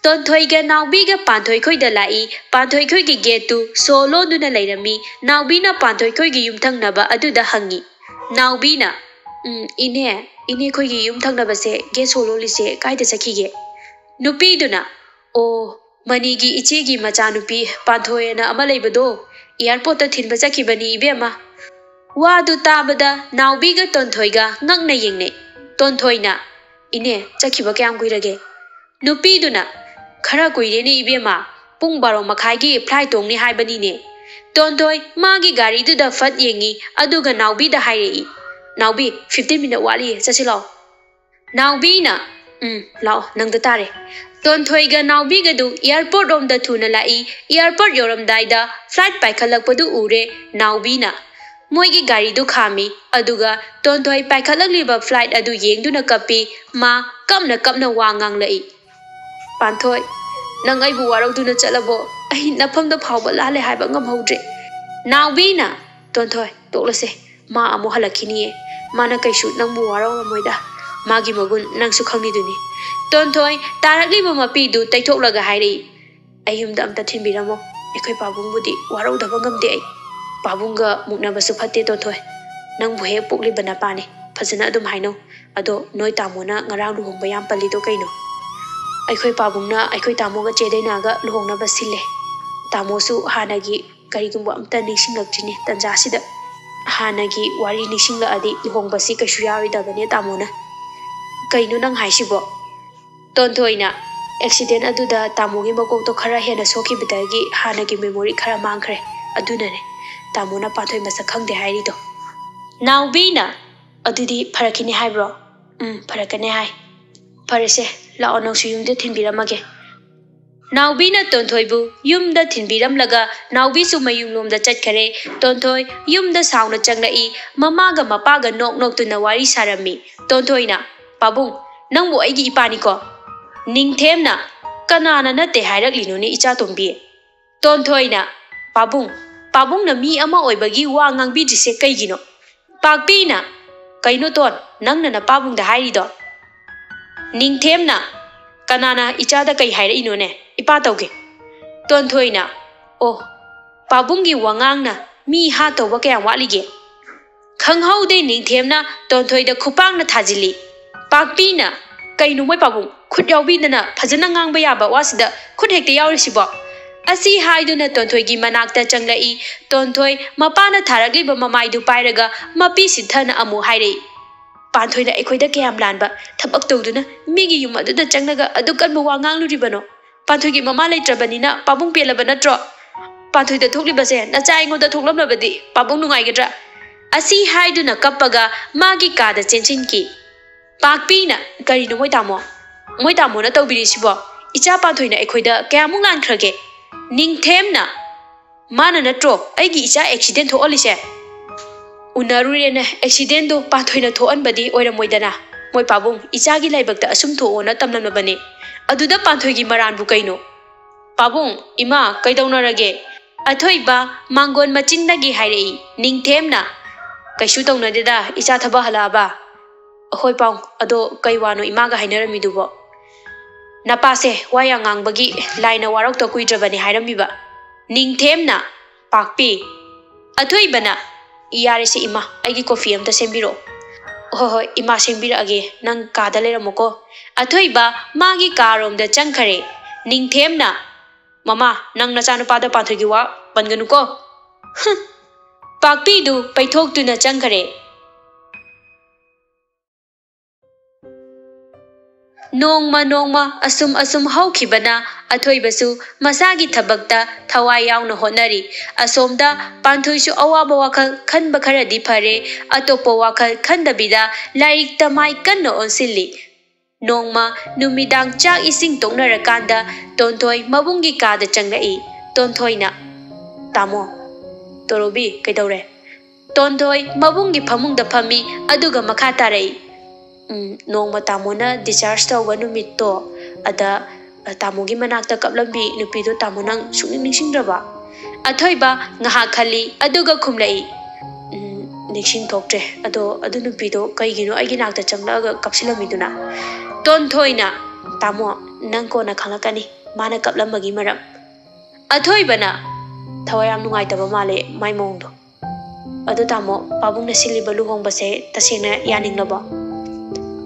ꯇꯣꯟꯊꯣꯏꯒ ꯅꯥꯎꯕꯤꯒ ꯄꯥꯟꯊꯣꯏ ꯈꯣꯏꯗ ꯂꯥꯛꯏ꯫ ꯄꯥꯟꯊꯣꯏ ꯈꯣꯏꯒꯤ ꯒꯦꯠꯇꯨ ꯁꯣ ꯂꯣꯟꯗꯨꯅ ꯂꯩꯔꯝꯃꯤ꯫ ꯅꯥꯎꯕꯤꯅ ꯄꯥꯟꯊꯣꯏ ꯈꯣꯏꯒꯤ ꯌꯨꯝꯊꯪꯅꯕ ꯑꯗꯨꯗ ꯍꯪꯉꯤ꯫ ꯅꯥꯎꯕꯤꯅ, "ꯎꯝ, ꯏꯅꯦ, ꯏꯅꯦ ꯈꯣꯏꯒꯤ ꯌꯨꯝꯊꯪꯅꯕꯁꯦ ꯒꯦꯠ ꯁꯣ ꯂꯣꯜꯂꯤꯁꯦ ꯀꯥꯏꯗ ꯆꯠꯈꯤꯒꯦ?" ꯅꯨꯄꯤꯗꯨꯅ, "ꯑꯣ, ꯃꯅꯤꯒꯤ ꯏꯆꯦꯒꯤ ꯃꯆꯥꯅꯨꯄꯤ ꯄꯥꯟꯊꯣꯏ ꯑꯅ ꯑꯃ ꯂꯩꯕꯗꯣ, ꯑꯦꯌꯥꯔꯄꯣꯔꯠꯇ ꯊꯤꯟꯕ ꯆꯠꯈꯤꯕꯅꯤ ꯏꯕꯦꯝꯃ꯫" ꯋꯥꯗꯨ ꯇꯥꯕꯗ ꯅꯥꯎꯕꯤꯒ ꯇꯣꯟꯊꯣꯏꯒ ꯉꯛꯅ ꯌꯦꯡꯅꯩ꯫ ꯇꯣꯟꯊꯣꯏꯅ, "ꯏꯅꯦ, ꯆꯠꯈꯤꯕ ꯀꯌꯥꯝ ꯀꯨꯏꯔꯒꯦ?" ꯅꯨꯄꯤꯗꯨꯅ, "ꯈꯔ ꯀꯨꯏꯔꯦꯅꯦ ꯏꯕꯦꯝꯃ, ꯄꯨꯡ ꯕꯥꯔꯣ ꯃꯈꯥꯏꯒꯤ ꯐ꯭ꯂꯥꯏꯠ ꯇꯣꯡꯅꯤ ꯍꯥꯏꯕꯅꯤꯅꯦ꯫" ꯇꯣꯟꯊꯣꯏ ꯃꯥꯒꯤ ꯒꯥꯔꯤꯗꯨꯗ ꯐꯠ ꯌꯦꯡꯉꯤ, ꯑꯗꯨꯒ ꯅꯥꯎꯕꯤꯗ ꯍꯥꯏꯔꯛꯏ, "ꯅꯥꯎꯕꯤ, ꯐꯤꯐꯇꯤꯟ ꯃꯤꯅꯠ ꯋꯥꯠꯂꯤꯌꯦ, ꯆꯠꯁꯤ ꯂꯥꯛꯑꯣ꯫" ꯅꯥꯎꯕꯤꯅ, "ꯎꯝ, ꯂꯥꯛꯑꯣ, ꯅꯪꯗ ꯇꯥꯔꯦ꯫" ꯇꯣꯟꯊꯣꯏꯒ ꯅꯥꯎꯕꯤꯒꯗꯨ ꯑꯦꯌꯥꯔꯄꯣꯔꯠ ꯔꯣꯝꯗ ꯊꯨꯅ ꯂꯥꯛꯏ꯫ ꯑꯦꯌꯥꯔꯄꯣꯔꯠ ꯌꯧꯔꯝꯗꯥꯏꯗ ꯐ꯭ꯂꯥꯏꯠ ꯄꯥꯏꯈꯠꯂꯛꯄꯗꯨ ꯎꯔꯦ ꯅꯥꯎꯕꯤꯅ꯫ ꯃꯣꯏꯒꯤ ꯒꯥꯔꯤꯗꯨ ꯈꯥꯝꯃꯤ, ꯑꯗꯨꯒ ꯇꯣꯟꯊꯣꯏ ꯄꯥꯏꯈꯠꯂꯛꯂꯤꯕ ꯐ꯭ꯂꯥꯏꯠ ꯑꯗꯨ ꯌꯦꯡꯗꯨꯅ ꯀꯞꯄꯤ꯫ ꯃꯥ ꯀꯞꯅ ꯀꯞꯅ ꯋꯥ ꯉꯥꯡꯂꯛꯏ, "ꯄꯥꯟꯊꯣꯏ, ꯅꯪ ꯑꯩꯕꯨ ꯋꯥꯔꯧꯗꯨꯅ ꯆꯠꯂꯕꯣ? ꯑꯩ ꯅꯐꯝꯗ ꯐꯥꯎꯕ ꯂꯥꯜꯂꯦ ꯍꯥꯏꯕ ꯉꯝꯍꯧꯗ꯭ꯔꯦ꯫" ꯅꯥꯎꯕꯤꯅ, "ꯇꯣꯟꯊꯣꯏ, ꯇꯣꯛꯂꯁꯦ꯫ ꯃꯥ ꯑꯃꯨꯛ ꯍꯜꯂꯛꯈꯤꯅꯤꯌꯦ꯫ ꯃꯥꯅ ꯀꯩꯁꯨ ꯅꯪꯕꯨ ꯋꯥꯔꯧꯔꯝꯃꯣꯏꯗ꯫ ꯃꯥꯒꯤ ꯃꯒꯨꯟ ꯅꯪꯁꯨ ꯈꯪꯂꯤꯗꯨꯅꯤ꯫" ꯇꯣꯟꯊꯣꯏ ꯇꯥꯔꯛꯂꯤꯕ ꯃꯄꯤꯗꯨ ꯇꯩꯊꯣꯛꯂꯒ ꯍꯥꯏꯔꯛꯏ, "ꯑꯩ ꯌꯨꯝꯗ ꯑꯝꯇ ꯊꯤꯟꯕꯤꯔꯝꯃꯣ꯫ ꯑꯩꯈꯣꯏ ꯄꯥꯕꯨꯡꯕꯨꯗꯤ ꯋꯥꯔꯧꯗꯕ ꯉꯝꯗꯦ ꯑꯩ꯫ ꯄꯥꯕꯨꯡꯒ ꯃꯨꯛꯅꯕꯁꯨ ꯐꯠꯇꯦ ꯇꯣꯟꯊꯣꯏ꯫ ꯅꯪꯕꯨ ꯍꯦꯛ ꯄꯣꯛꯂꯤꯕ ꯅꯄꯥꯅꯤ꯫ ꯐꯖꯅ ꯑꯗꯨꯝ ꯍꯥꯏꯅꯧ꯫ ꯑꯗꯣ ꯅꯣꯏ ꯇꯥꯃꯣꯅ ꯉꯔꯥꯡ ꯂꯨꯍꯣꯡꯕ ꯌꯥꯝ ꯄꯜꯂꯤꯗꯣ ꯀꯩꯅꯣ?" "ꯑꯩꯈꯣꯏ ꯄꯥꯕꯨꯡꯅ ꯑꯩꯈꯣꯏ ꯇꯥꯃꯣꯒ ꯆꯦ ꯗꯥꯏꯅꯥꯒ ꯂꯨꯍꯣꯡꯅꯕ ꯁꯤꯜꯂꯦ꯫" ꯇꯥꯃꯣꯁꯨ ꯍꯥꯟꯅꯒꯤ ꯀꯔꯤꯒꯨꯝꯕ ꯑꯝꯇ ꯅꯤꯡꯁꯤꯡꯂꯛꯇ꯭ꯔꯤꯅꯦ ꯇꯟꯖꯥꯁꯤꯗ꯫ ꯍꯥꯟꯅꯒꯤ ꯋꯥꯔꯤ ꯅꯤꯡꯁꯤꯡꯂꯛꯑꯗꯤ ꯂꯨꯍꯣꯡꯕꯁꯤ ꯀꯩꯁꯨ ꯌꯥꯔꯣꯏꯗꯕꯅꯦ ꯇꯥꯃꯣꯅ꯫ ꯀꯩꯅꯣ ꯅꯪ ꯍꯥꯏꯁꯤꯕꯣ? ꯇꯣꯟꯊꯣꯏꯅ ꯑꯦꯛꯁꯤꯗꯦꯟ ꯑꯗꯨꯗ ꯇꯥꯃꯣꯒꯤ ꯃꯀꯣꯛꯇꯣ ꯈꯔ ꯍꯦꯟꯅ ꯁꯣꯛꯈꯤꯕꯗꯒꯤ ꯍꯥꯟꯅꯒꯤ ꯃꯦꯃꯣꯔꯤ ꯈꯔ ꯃꯥꯡꯈ꯭ꯔꯦ꯫ ꯑꯗꯨꯅꯅꯦ ꯇꯥꯃꯣꯅ ꯄꯥꯟꯊꯣꯏ ꯃꯁꯛ ꯈꯪꯗꯦ ꯍꯥꯏꯔꯤꯗꯣ꯫ ꯅꯥꯎꯕꯤꯅ, "ꯑꯗꯨꯗꯤ ꯐꯔꯛꯈꯤꯅꯤ ꯍꯥꯏꯕ꯭ꯔꯣ?" "ꯎꯝ, ꯐꯔꯛꯀꯅꯤ ꯍꯥꯏ꯫" "ꯐꯔꯦꯁꯦ, ꯂꯥꯛꯑꯣ, ꯅꯪꯁꯨ ꯌꯨꯝꯗ ꯊꯤꯟꯕꯤꯔꯝꯃꯒꯦ꯫" ꯅꯥꯎꯕꯤꯅ ꯇꯣꯟꯊꯣꯏꯕꯨ ꯌꯨꯝꯗ ꯊꯤꯟꯕꯤꯔꯝꯂꯒ ꯅꯥꯎꯕꯤꯁꯨ ꯃꯌꯨꯝꯂꯣꯝꯗ ꯆꯠꯈꯔꯦ꯫ ꯇꯣꯟꯊꯣꯏ ꯌꯨꯝꯗ ꯁꯥꯎꯅ ꯆꯪꯂꯛꯏ꯫ ꯃꯃꯥꯒ ꯃꯄꯥꯒ ꯅꯣꯛ ꯅꯣꯛꯇꯨꯅ ꯋꯥꯔꯤ ꯁꯥꯔꯝꯃꯤ꯫ ꯇꯣꯟꯊꯣꯏꯅ, "ꯄꯥꯕꯨꯡ, ꯅꯪꯕꯨ ꯑꯩꯒꯤ ꯏꯄꯥꯅꯤꯀꯣ?" ꯅꯤꯡꯊꯦꯝꯅ, "ꯀꯅꯥꯅ ꯅꯠꯇꯦ ꯍꯥꯏꯔꯛꯂꯤꯅꯣꯅꯦ ꯏꯆꯥꯇꯣꯝꯕꯤ?" ꯇꯣꯟꯊꯣꯏꯅ, "ꯄꯥꯕꯨꯡ, ꯄꯥꯕꯨꯡꯅ ꯃꯤ ꯑꯃ ꯑꯣꯏꯕꯒꯤ ꯋꯥ ꯉꯥꯡꯕꯤꯗ꯭ꯔꯤꯁꯦ ꯀꯩꯒꯤꯅꯣ?" ꯄꯥꯛꯄꯤꯅ, "ꯀꯩꯅꯣ ꯇꯣꯟ, ꯅꯪꯅ ꯅꯄꯥꯕꯨꯡꯗ ꯍꯥꯏꯔꯤꯗꯣ?" ꯅꯤꯡꯊꯦꯝꯅ, "ꯀꯅꯥꯅ ꯏꯆꯥꯗ ꯀꯩ ꯍꯥꯏꯔꯛꯏꯅꯣꯅꯦ? ꯏꯄꯥ ꯇꯧꯒꯦ꯫" ꯇꯣꯟꯊꯣꯏꯅ, "ꯑꯣ, ꯄꯥꯕꯨꯡꯒꯤ ꯋꯥꯉꯥꯡꯅ ꯃꯤ ꯍꯥꯠꯇꯧꯕ ꯀꯌꯥꯝ ꯋꯥꯠꯂꯤꯒꯦ?" ꯈꯪꯍꯧꯗꯦ ꯅꯤꯡꯊꯦꯝꯅ ꯇꯣꯟꯊꯣꯏꯗ ꯈꯨꯄꯥꯛꯅ ꯊꯥꯖꯤꯜꯂꯤ꯫ ꯄꯥꯛꯄꯤꯅ, "ꯀꯩꯅꯣ ꯃꯣꯏ ꯄꯥꯕꯨꯡ, ꯈꯨꯠ ꯌꯥꯎꯕꯤꯗꯅ ꯐꯖꯅ ꯉꯥꯡꯕ ꯌꯥꯕ ꯋꯥꯁꯤꯗ ꯈꯨꯠ ꯍꯦꯛꯇ ꯌꯥꯎꯔꯤꯁꯤꯕꯣ?" ꯑꯁꯤ ꯍꯥꯏꯗꯨꯅ ꯇꯣꯟꯊꯣꯏꯒꯤ ꯃꯅꯥꯛꯇ ꯆꯪꯂꯛꯏ꯫ ꯇꯣꯟꯊꯣꯏ ꯃꯄꯥꯅ ꯊꯥꯔꯛꯂꯤꯕ ꯃꯃꯥꯏꯗꯨ ꯄꯥꯏꯔꯒ ꯃꯄꯤ ꯁꯤꯊꯅ ꯑꯃꯨꯛ ꯍꯥꯏꯔꯛꯏ, "ꯄꯥꯟꯊꯣꯏꯅ ꯑꯩꯈꯣꯏꯗ ꯀꯌꯥꯝ ꯂꯥꯟꯕ ꯊꯕꯛ ꯇꯧꯗꯨꯅ ꯃꯤꯒꯤ ꯌꯨꯝ ꯑꯗꯨꯗ ꯆꯪꯂꯒ ꯑꯗꯨꯛ ꯀꯟꯕ ꯋꯥ ꯉꯥꯡꯂꯨꯔꯤꯕꯅꯣ? ꯄꯥꯟꯊꯣꯏꯒꯤ ꯃꯃꯥ ꯂꯩꯇ꯭ꯔꯕꯅꯤꯅ ꯄꯥꯕꯨꯡ ꯄꯦꯜꯂꯕ ꯅꯠꯇ꯭ꯔꯣ? ꯄꯥꯟꯊꯣꯏꯗ ꯊꯣꯛꯂꯤꯕꯁꯦ ꯅꯆꯥ ꯑꯩꯉꯣꯟꯗ ꯊꯣꯛꯂꯝꯂꯕꯗꯤ ꯄꯥꯕꯨꯡ ꯅꯨꯡꯉꯥꯏꯒꯗ꯭ꯔꯥ?" ꯑꯁꯤ ꯍꯥꯏꯗꯨꯅ ꯀꯞꯄꯒ ꯃꯥꯒꯤ ꯀꯥꯗ ꯆꯦꯟꯁꯤꯟꯈꯤ꯫ ꯄꯥꯛꯄꯤꯅ, "ꯀꯔꯤꯅꯣ ꯃꯣꯏ ꯇꯥꯃꯣ? ꯃꯣꯏ ꯇꯥꯃꯣꯅ ꯇꯧꯕꯤꯔꯤꯁꯤꯕꯣ? ꯏꯆꯥ ꯄꯥꯟꯊꯣꯏꯅ ꯑꯩꯈꯣꯏꯗ ꯀꯌꯥꯃꯨꯛ ꯂꯥꯟꯈ꯭ꯔꯒꯦ?" ꯅꯤꯡꯊꯦꯝꯅ, "ꯃꯥꯅ ꯅꯠꯇ꯭ꯔꯣ ꯑꯩꯒꯤ ꯏꯆꯥ ꯑꯦꯛꯁꯤꯗꯦꯟ ꯊꯣꯛꯍꯜꯂꯤꯁꯦ? ꯎꯅꯔꯨꯔꯦꯅꯦ, ꯑꯦꯛꯁꯤꯗꯦꯟꯗꯣ ꯄꯥꯟꯊꯣꯏꯅ ꯊꯣꯛꯍꯟꯕꯗꯤ ꯑꯣꯏꯔꯝꯃꯣꯏꯗꯅ꯫ ꯃꯣꯏ ꯄꯥꯕꯨꯡ, ꯏꯆꯥꯒꯤ ꯂꯥꯏꯕꯛꯇ ꯑꯁꯨꯝ ꯊꯣꯛꯑꯣꯅ ꯇꯝꯂꯝꯂꯕꯅꯤ꯫ ꯑꯗꯨꯗ ꯄꯥꯟꯊꯣꯏꯒꯤ ꯃꯔꯥꯟꯕꯨ ꯀꯩꯅꯣ?" "ꯄꯥꯕꯨꯡ, ꯏꯃꯥ, ꯀꯩꯗꯧꯅꯔꯒꯦ?" ꯑꯊꯣꯏꯕ ꯃꯥꯡꯒꯣꯟ ꯃꯆꯤꯟꯗꯒꯤ ꯍꯥꯏꯔꯛꯏ꯫ ꯅꯤꯡꯊꯦꯝꯅ, "ꯀꯩꯁꯨ ꯇꯧꯅꯗꯦꯗ, ꯏꯆꯥ ꯊꯕꯛ ꯍꯜꯂꯛꯑꯕ?" "ꯑꯍꯣꯏ ꯄꯥꯎ, ꯑꯗꯣ ꯀꯩ ꯋꯥꯅꯣ ꯏꯃꯥꯒ ꯍꯥꯏꯅꯔꯝꯃꯤꯗꯨꯕꯣ?" "ꯅꯄꯥꯁꯦ ꯋꯥ ꯌꯥꯝ ꯉꯥꯡꯕꯒꯤ ꯂꯥꯏꯅ ꯋꯥꯔꯧꯇ ꯀꯨꯏꯗ꯭ꯔꯕꯅꯤ ꯍꯥꯏꯔꯝꯃꯤꯕ꯫" ꯅꯤꯡꯊꯦꯝꯅ, "ꯄꯥꯛꯄꯤ꯫" ꯑꯊꯣꯏꯕꯅ, "ꯌꯥꯔꯦꯁꯦ ꯏꯃꯥ, ꯑꯩꯒꯤ ꯀꯣꯐꯤ ꯑꯝꯇ ꯁꯦꯝꯕꯤꯔꯛꯑꯣ꯫" "ꯍꯣꯏ ꯍꯣꯏ ꯏꯃꯥ, ꯁꯦꯝꯕꯤꯔꯛꯑꯒꯦ, ꯅꯪ ꯀꯥꯗ ꯂꯩꯔꯝꯃꯣꯀꯣ꯫" ꯑꯊꯣꯏꯕ ꯃꯥꯒꯤ ꯀꯥꯔꯣꯝꯗ ꯆꯪꯈꯔꯦ꯫ ꯅꯤꯡꯊꯦꯝꯅ, "ꯃꯃꯥ, ꯅꯪ ꯅꯆꯥꯅꯨꯄꯥꯗ ꯄꯥꯟꯊꯣꯏꯒꯤ ꯋꯥ ꯄꯟꯒꯅꯨꯀꯣ꯫" ꯍꯨꯝ꯫ ꯄꯥꯛꯄꯤꯗꯨ ꯄꯩꯊꯣꯛꯇꯨꯅ ꯆꯪꯈꯔꯦ꯫ ꯅꯣꯡꯃ ꯅꯣꯡꯃ ꯑꯁꯨꯝ ꯑꯁꯨꯝ ꯍꯧꯈꯤꯕꯅ ꯑꯊꯣꯏꯕꯁꯨ ꯃꯁꯥꯒꯤ ꯊꯕꯛꯇ ꯊꯋꯥꯏ ꯌꯥꯎꯅ ꯍꯣꯠꯅꯔꯤ꯫ ꯑꯁꯣꯝꯗ ꯄꯥꯟꯊꯣꯏꯁꯨ ꯑꯋꯥꯕ ꯋꯥꯈꯜ ꯈꯟꯕ ꯈꯔꯗꯤ ꯐꯔꯦ, ꯑꯇꯣꯞꯄ ꯋꯥꯈꯜ ꯈꯟꯗꯕꯤꯗ ꯂꯥꯏꯔꯤꯛꯇ ꯃꯥꯏ ꯀꯟꯅ ꯑꯣꯟꯁꯤꯜꯂꯤ꯫ ꯅꯣꯡꯃ ꯅꯨꯃꯤꯗꯥꯡ ꯆꯥꯛ ꯏꯁꯤꯡ ꯇꯣꯛꯅꯔꯀꯥꯟꯗ ꯇꯣꯟꯊꯣꯏ ꯃꯕꯨꯡꯒꯤ ꯀꯥꯗ ꯆꯪꯂꯛꯏ꯫ ꯇꯣꯟꯊꯣꯏꯅ, "ꯇꯥꯃꯣ꯫" "ꯇꯣꯔꯣꯕꯤ, ꯀꯩꯗꯧꯔꯦ?" ꯇꯣꯟꯊꯣꯏ ꯃꯕꯨꯡꯒꯤ ꯐꯃꯨꯡꯗ ꯐꯝꯃꯤ, ꯑꯗꯨꯒ ꯃꯈꯥ ꯇꯥꯔꯛꯏ, "ꯎꯝ, ꯅꯣꯡꯃ ꯇꯥꯃꯣꯅ discharge ꯇꯧꯕ ꯅꯨꯃꯤꯠꯇꯣ, ꯑꯗ, ꯑ, ꯇꯥꯃꯣꯒꯤ ꯃꯅꯥꯛꯇ ꯀꯞꯂꯝꯕꯤ ꯅꯨꯄꯤꯗꯣ ꯇꯥꯃꯣ ꯅꯪ ꯁꯨꯡꯅꯤꯡ ꯅꯤꯡꯁꯤꯡꯗ꯭ꯔꯕ?" ꯑꯊꯣꯏꯕ ꯉꯥꯏꯍꯥꯛ ꯈꯜꯂꯤ, ꯑꯗꯨꯒ ꯈꯨꯝꯂꯛꯏ, "ꯎꯝ, ꯅꯤꯡꯁꯤꯡ ꯊꯣꯛꯇ꯭ꯔꯦ꯫ ꯑꯗꯣ ꯑꯗꯨ ꯅꯨꯄꯤꯗꯣ ꯀꯩꯒꯤꯅꯣ ꯑꯩꯒꯤ ꯅꯥꯛꯇ ꯆꯪꯂꯛꯑꯒ ꯀꯞꯁꯤꯜꯂꯝꯃꯤꯗꯨꯅ?" ꯇꯣꯟꯊꯣꯏꯅ, "ꯇꯥꯃꯣ, ꯅꯪ ꯀꯣꯟꯅ ꯈꯪꯂꯛꯀꯅꯤ ꯃꯥꯅ ꯀꯞꯂꯝꯕꯒꯤ ꯃꯔꯝ꯫" ꯑꯊꯣꯏꯕꯅ, "ꯊꯋꯥꯏ ꯌꯥꯝ ꯅꯨꯡꯉꯥꯏꯇꯕ ꯃꯥꯜꯂꯦ ꯃꯥꯏ ꯃꯑꯣꯡꯗꯣ꯫ ꯑꯗꯨ ꯇꯥꯃꯣ, ꯄꯥꯕꯨꯡꯅ ꯁꯤꯜꯂꯤꯕ ꯂꯨꯍꯣꯡꯕꯁꯦ ꯇꯁꯦꯡꯅ ꯌꯥꯅꯤꯡꯂꯕꯣ?"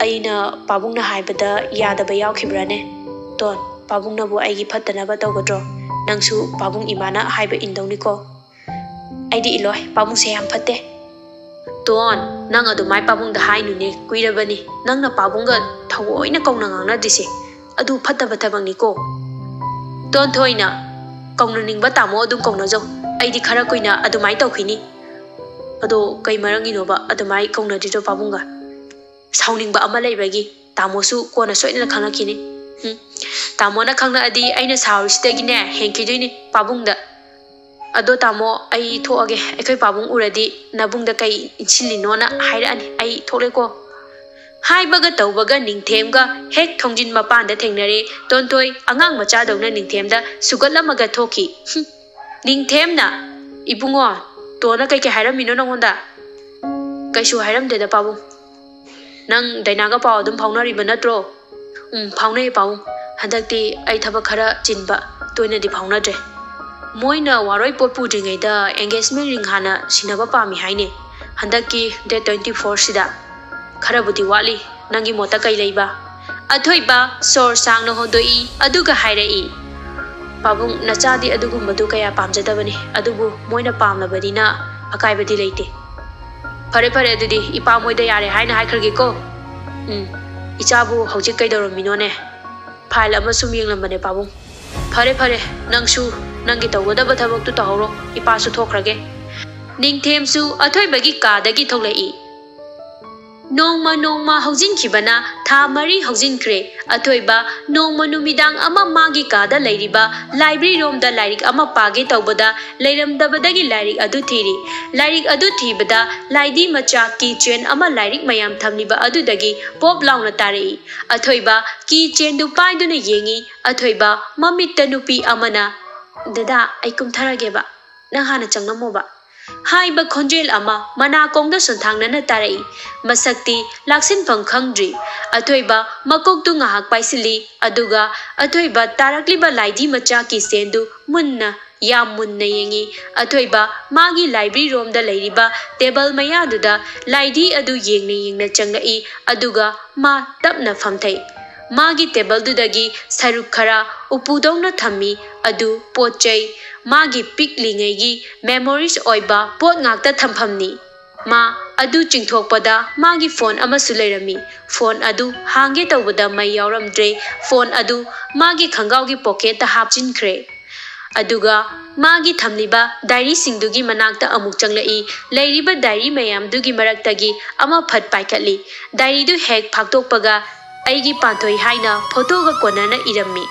"ꯑꯩꯅ ꯄꯥꯕꯨꯡꯅ ꯍꯥꯏꯕꯗ ꯌꯥꯗꯕ ꯌꯥꯎꯈꯤꯕ꯭ꯔꯥꯅꯦ? ꯇꯣꯟ, ꯄꯥꯕꯨꯡꯅꯕꯨ ꯑꯩꯒꯤ ꯐꯠꯇꯅꯕ ꯇꯧꯒꯗ꯭ꯔꯣ? ꯅꯪꯁꯨ ꯄꯥꯕꯨꯡ ꯏꯃꯥꯅ ꯍꯥꯏꯕ ꯏꯟꯗꯧꯅꯤꯀꯣ꯫" "ꯑꯩꯗꯤ ꯏꯜꯂꯣꯏ, ꯄꯥꯕꯨꯡꯁꯦ ꯌꯥꯝ ꯐꯠꯇꯦ꯫" "ꯇꯣꯟ, ꯅꯪ ꯑꯗꯨꯃꯥꯏ ꯄꯥꯕꯨꯡꯗ ꯍꯥꯏꯅꯨꯅꯦ, ꯀꯨꯏꯔꯕꯅꯤ ꯅꯪꯅ ꯄꯥꯕꯨꯡꯒ ꯊꯑꯣꯏꯅ ꯀꯧꯅ ꯉꯥꯡꯅꯗ꯭ꯔꯤꯁꯦ꯫ ꯑꯗꯨ ꯐꯠꯇꯕ ꯊꯕꯛꯅꯤꯀꯣ꯫" ꯇꯣꯟꯊꯣꯏꯅ, "ꯀꯧꯅꯅꯤꯡꯕ ꯇꯥꯃꯣ ꯑꯗꯨꯝ ꯀꯧꯅꯖꯧ, ꯑꯩꯗꯤ ꯈꯔ ꯀꯨꯏꯅ ꯑꯗꯨꯃꯥꯏ ꯇꯧꯈꯤꯅꯤ꯫" "ꯑꯗꯣ ꯀꯩ ꯃꯔꯝꯒꯤꯅꯣꯕ ꯑꯗꯨꯃꯥꯏ ꯀꯧꯅꯗ꯭ꯔꯤꯗꯣ ꯄꯥꯕꯨꯡꯒ?" "ꯁꯥꯎꯅꯤꯡꯕ ꯑꯃ ꯂꯩꯕꯒꯤ꯫ ꯇꯥꯃꯣꯁꯨ ꯀꯣꯟꯅ ꯁꯣꯏꯗꯅ ꯈꯪꯂꯛꯈꯤꯅꯤ꯫ ꯎꯝ, ꯇꯥꯃꯣꯅ ꯈꯪꯂꯛꯑꯗꯤ ꯑꯩꯅ ꯁꯥꯎꯔꯤꯁꯤꯗꯒꯤꯅꯦ ꯍꯦꯟꯈꯤꯗꯣꯏꯅꯤ ꯄꯥꯕꯨꯡꯗ꯫ ꯑꯗꯣ ꯇꯥꯃꯣ, ꯑꯩ ꯊꯣꯛꯑꯒꯦ, ꯑꯩꯈꯣꯏ ꯄꯥꯕꯨꯡ ꯎꯔꯗꯤ ꯅꯕꯨꯡꯗ ꯀꯩ ꯏꯟꯁꯤꯜꯂꯤꯅꯣꯅ ꯍꯥꯏꯔꯛꯑꯅꯤ꯫ ꯑꯩ ꯊꯣꯛꯂꯦꯀꯣ꯫" ꯍꯥꯏꯕꯒ ꯇꯧꯕꯒ ꯅꯤꯡꯊꯦꯝꯒ ꯍꯦꯛ ꯊꯣꯡꯖꯤꯟ ꯃꯄꯥꯟꯗ ꯊꯦꯡꯅꯔꯦ꯫ ꯇꯣꯟꯊꯣꯏ ꯑꯉꯥꯡ ꯃꯆꯥꯗꯧꯅ ꯅꯤꯡꯊꯦꯝꯗ ꯁꯨꯒꯠꯂꯝꯃꯒ ꯊꯣꯛꯈꯤ꯫ ꯍꯨꯝ꯫ ꯅꯤꯡꯊꯦꯝꯅ, "ꯏꯕꯨꯡꯉꯣ, ꯇꯣꯟꯅ ꯀꯩꯀꯩ ꯍꯥꯏꯔꯝꯃꯤꯅꯣ ꯅꯪꯉꯣꯟꯗ?" "ꯀꯩꯁꯨ ꯍꯥꯏꯔꯝꯗꯦꯗ ꯄꯥꯕꯨꯡ꯫" "ꯅꯪ ꯗꯥꯏꯅꯥꯒ ꯄꯥꯎ ꯑꯗꯨꯝ ꯐꯥꯎꯅꯔꯤꯕ ꯅꯠꯇ꯭ꯔꯣ?" "ꯎꯝ, ꯐꯥꯎꯅꯩ ꯄꯥꯕꯨꯡ꯫ ꯍꯟꯗꯛꯇꯤ ꯑꯩ ꯊꯕꯛ ꯈꯔ ꯆꯤꯟꯕ, ꯇꯣꯏꯅꯗꯤ ꯐꯥꯎꯅꯗ꯭ꯔꯦ꯫ ꯃꯣꯏꯅ ꯋꯥꯔꯣꯏ ꯄꯣꯠ ꯄꯨꯗ꯭ꯔꯤꯉꯩꯗ engagement ring ꯍꯥꯟꯅ ꯁꯤꯟꯅꯕ ꯄꯥꯝꯃꯤ ꯍꯥꯏꯅꯦ, ꯍꯟꯗꯛꯀꯤ date twenty four ꯁꯤꯗ꯫ ꯈꯔꯕꯨꯗꯤ ꯋꯥꯠꯂꯤ, ꯅꯪꯒꯤ ꯃꯣꯠꯇ ꯀꯩ ꯂꯩꯕ?" ꯑꯊꯣꯏꯕ ꯁꯣꯔ ꯁꯥꯡꯅ ꯍꯣꯟꯗꯣꯛꯏ, ꯑꯗꯨꯒ ꯍꯥꯏꯔꯛꯏ, "ꯄꯥꯕꯨꯡ, ꯅꯆꯥꯗꯤ ꯑꯗꯨꯒꯨꯝꯕꯗꯨ ꯀꯌꯥ ꯄꯥꯝꯖꯗꯕꯅꯤ, ꯑꯗꯨꯕꯨ ꯃꯣꯏꯅ ꯄꯥꯝꯂꯕꯅꯤꯅ ꯑꯀꯥꯏꯕꯗꯤ ꯂꯩꯇꯦ꯫ ꯐꯔꯦ, ꯐꯔꯦ, ꯑꯗꯨꯗꯤ ꯏꯄꯥ ꯃꯣꯏꯗ ꯌꯥꯔꯦ ꯍꯥꯏꯅ ꯍꯥꯏꯈ꯭ꯔꯒꯦꯀꯣ꯫ ꯎꯝ, ꯏꯆꯥꯕꯨ ꯍꯧꯖꯤꯛ ꯀꯩꯗꯧꯔꯝꯃꯤꯅꯣꯅꯦ? ꯐꯥꯏꯜ ꯑꯃ ꯁꯨꯝ ꯌꯦꯡꯂꯝꯕꯅꯦ, ꯄꯥꯕꯨꯡ꯫ ꯐꯔꯦ, ꯐꯔꯦ, ꯅꯪꯁꯨ ꯅꯪꯒꯤ ꯇꯧꯒꯗꯕ ꯊꯕꯛꯇꯨ ꯇꯧꯍꯧꯔꯣ, ꯏꯄꯥꯁꯨ ꯊꯣꯛꯈ꯭ꯔꯒꯦ꯫" ꯅꯤꯡꯊꯦꯝꯁꯨ ꯑꯊꯣꯏꯕꯒꯤ ꯀꯥꯗꯒꯤ ꯊꯣꯛꯂꯛꯏ꯫ ꯅꯣꯡꯃ ꯅꯣꯡꯃ ꯍꯧꯖꯤꯟꯈꯤꯕꯅ ꯊꯥ ꯃꯔꯤ ꯍꯧꯖꯤꯟꯈ꯭ꯔꯦ꯫ ꯑꯊꯣꯏꯕ ꯅꯣꯡꯃ ꯅꯨꯃꯤꯗꯥꯡ ꯑꯃ ꯃꯥꯒꯤ ꯀꯥꯗ ꯂꯩꯔꯤꯕ ꯂꯥꯏꯕ꯭ꯔꯦꯔꯤ ꯔꯣꯝꯗ ꯂꯥꯏꯔꯤꯛ ꯑꯃ ꯄꯥꯒꯦ ꯇꯧꯕꯗ ꯂꯩꯔꯝꯗꯕꯗꯒꯤ ꯂꯥꯏꯔꯤꯛ ꯑꯗꯨ ꯊꯤꯔꯤ꯫ ꯂꯥꯏꯔꯤꯛ ꯑꯗꯨ ꯊꯤꯕꯗ ꯂꯥꯏꯗꯤ ꯃꯆꯥ ꯀꯤ ꯆꯦꯟ ꯑꯃ ꯂꯥꯏꯔꯤꯛ ꯃꯌꯥꯝ ꯊꯝꯂꯤꯕ ꯑꯗꯨꯗꯒꯤ ꯄꯣꯞ ꯂꯥꯎꯅ ꯇꯥꯔꯛꯏ꯫ ꯑꯊꯣꯏꯕ ꯀꯤ ꯆꯦꯟꯗꯨ ꯄꯥꯏꯗꯨꯅ ꯌꯦꯡꯉꯤ꯫ ꯑꯊꯣꯏꯕ ꯃꯃꯤꯠꯇ ꯅꯨꯄꯤ ꯑꯃꯅ, "ꯗꯗꯥ, ꯑꯩ ꯀꯨꯝꯊꯔꯒꯦꯕ, ꯅꯪ ꯍꯥꯟꯅ ꯆꯪꯂꯝꯃꯣꯕ" ꯍꯥꯏꯕ ꯈꯣꯟꯖꯦꯜ ꯑꯃ ꯃꯅꯥꯀꯣꯡꯗ ꯁꯣꯟꯊꯥꯡꯅꯅ ꯇꯥꯔꯛꯏ꯫ ꯃꯁꯛꯇꯤ ꯂꯥꯛꯁꯤꯟꯐꯝ ꯈꯪꯗ꯭ꯔꯤ꯫ ꯑꯊꯣꯏꯕ ꯃꯀꯣꯛꯇꯨ ꯉꯥꯏꯍꯥꯛ ꯄꯥꯏꯁꯤꯜꯂꯤ, ꯑꯗꯨꯒ ꯑꯊꯣꯏꯕ ꯇꯥꯔꯛꯂꯤꯕ ꯂꯥꯏꯗꯤ ꯃꯆꯥ ꯀꯤ ꯆꯦꯟꯗꯨ ꯃꯨꯟꯅ, ꯌꯥꯝ ꯃꯨꯟꯅ ꯌꯦꯡꯉꯤ꯫ ꯑꯊꯣꯏꯕ ꯃꯥꯒꯤ ꯂꯥꯏꯕ꯭ꯔꯦꯔꯤ ꯔꯣꯝꯗ ꯂꯩꯔꯤꯕ ꯇꯦꯕꯜ ꯃꯌꯥꯗꯨꯗ ꯂꯥꯏꯗꯤ ꯑꯗꯨ ꯌꯦꯡꯅ ꯌꯦꯡꯅ ꯆꯪꯂꯛꯏ, ꯑꯗꯨꯒ ꯃꯥ ꯇꯞꯅ ꯐꯝꯊꯩ꯫ ꯃꯥꯒꯤ ꯇꯦꯕꯜꯗꯨꯗꯒꯤ ꯁꯔꯨꯛ ꯈꯔ ꯎꯄꯨꯗꯧꯅ ꯊꯝꯃꯤ, ꯑꯗꯨ ꯄꯣꯠ ꯆꯩ, ꯃꯥꯒꯤ ꯄꯤꯛꯂꯤꯉꯩꯒꯤ ꯃꯦꯃꯣꯔꯤꯁ ꯑꯣꯏꯕ ꯄꯣꯠ ꯉꯥꯛꯇ ꯊꯝꯐꯝꯅꯤ꯫ ꯃꯥ ꯑꯗꯨ ꯆꯤꯡꯊꯣꯛꯄꯗ ꯃꯥꯒꯤ ꯐꯣꯟ ꯑꯃꯁꯨ ꯂꯩꯔꯝꯃꯤ꯫ ꯐꯣꯟ ꯑꯗꯨ ꯍꯥꯡꯒꯦ ꯇꯧꯕꯗ ꯃꯩ ꯌꯥꯎꯔꯝꯗ꯭ꯔꯦ꯫ ꯐꯣꯟ ꯑꯗꯨ ꯃꯥꯒꯤ ꯈꯪꯒꯥꯎꯒꯤ ꯄꯣꯀꯦꯠꯇ ꯍꯥꯞꯆꯤꯟꯈ꯭ꯔꯦ꯫ ꯑꯗꯨꯒ ꯃꯥꯒꯤ ꯊꯝꯂꯤꯕ ꯗꯥꯏꯔꯤꯁꯤꯡꯗꯨꯒꯤ ꯃꯅꯥꯛꯇ ꯑꯃꯨꯛ ꯆꯪꯂꯛꯏ꯫ ꯂꯩꯔꯤꯕ ꯗꯥꯏꯔꯤ ꯃꯌꯥꯝꯗꯨꯒꯤ ꯃꯔꯛꯇꯒꯤ ꯑꯃ ꯐꯠ ꯄꯥꯏꯈꯠꯂꯤ꯫ ꯗꯥꯏꯔꯤꯗꯨ ꯍꯦꯛ ꯐꯥꯛꯇꯣꯛꯄꯒ "ꯑꯩꯒꯤ ꯄꯥꯟꯊꯣꯏ" ꯍꯥꯏꯅ ꯐꯣꯇꯣꯒ ꯀꯣꯟꯅꯅ ꯏꯔꯝꯃꯤ꯫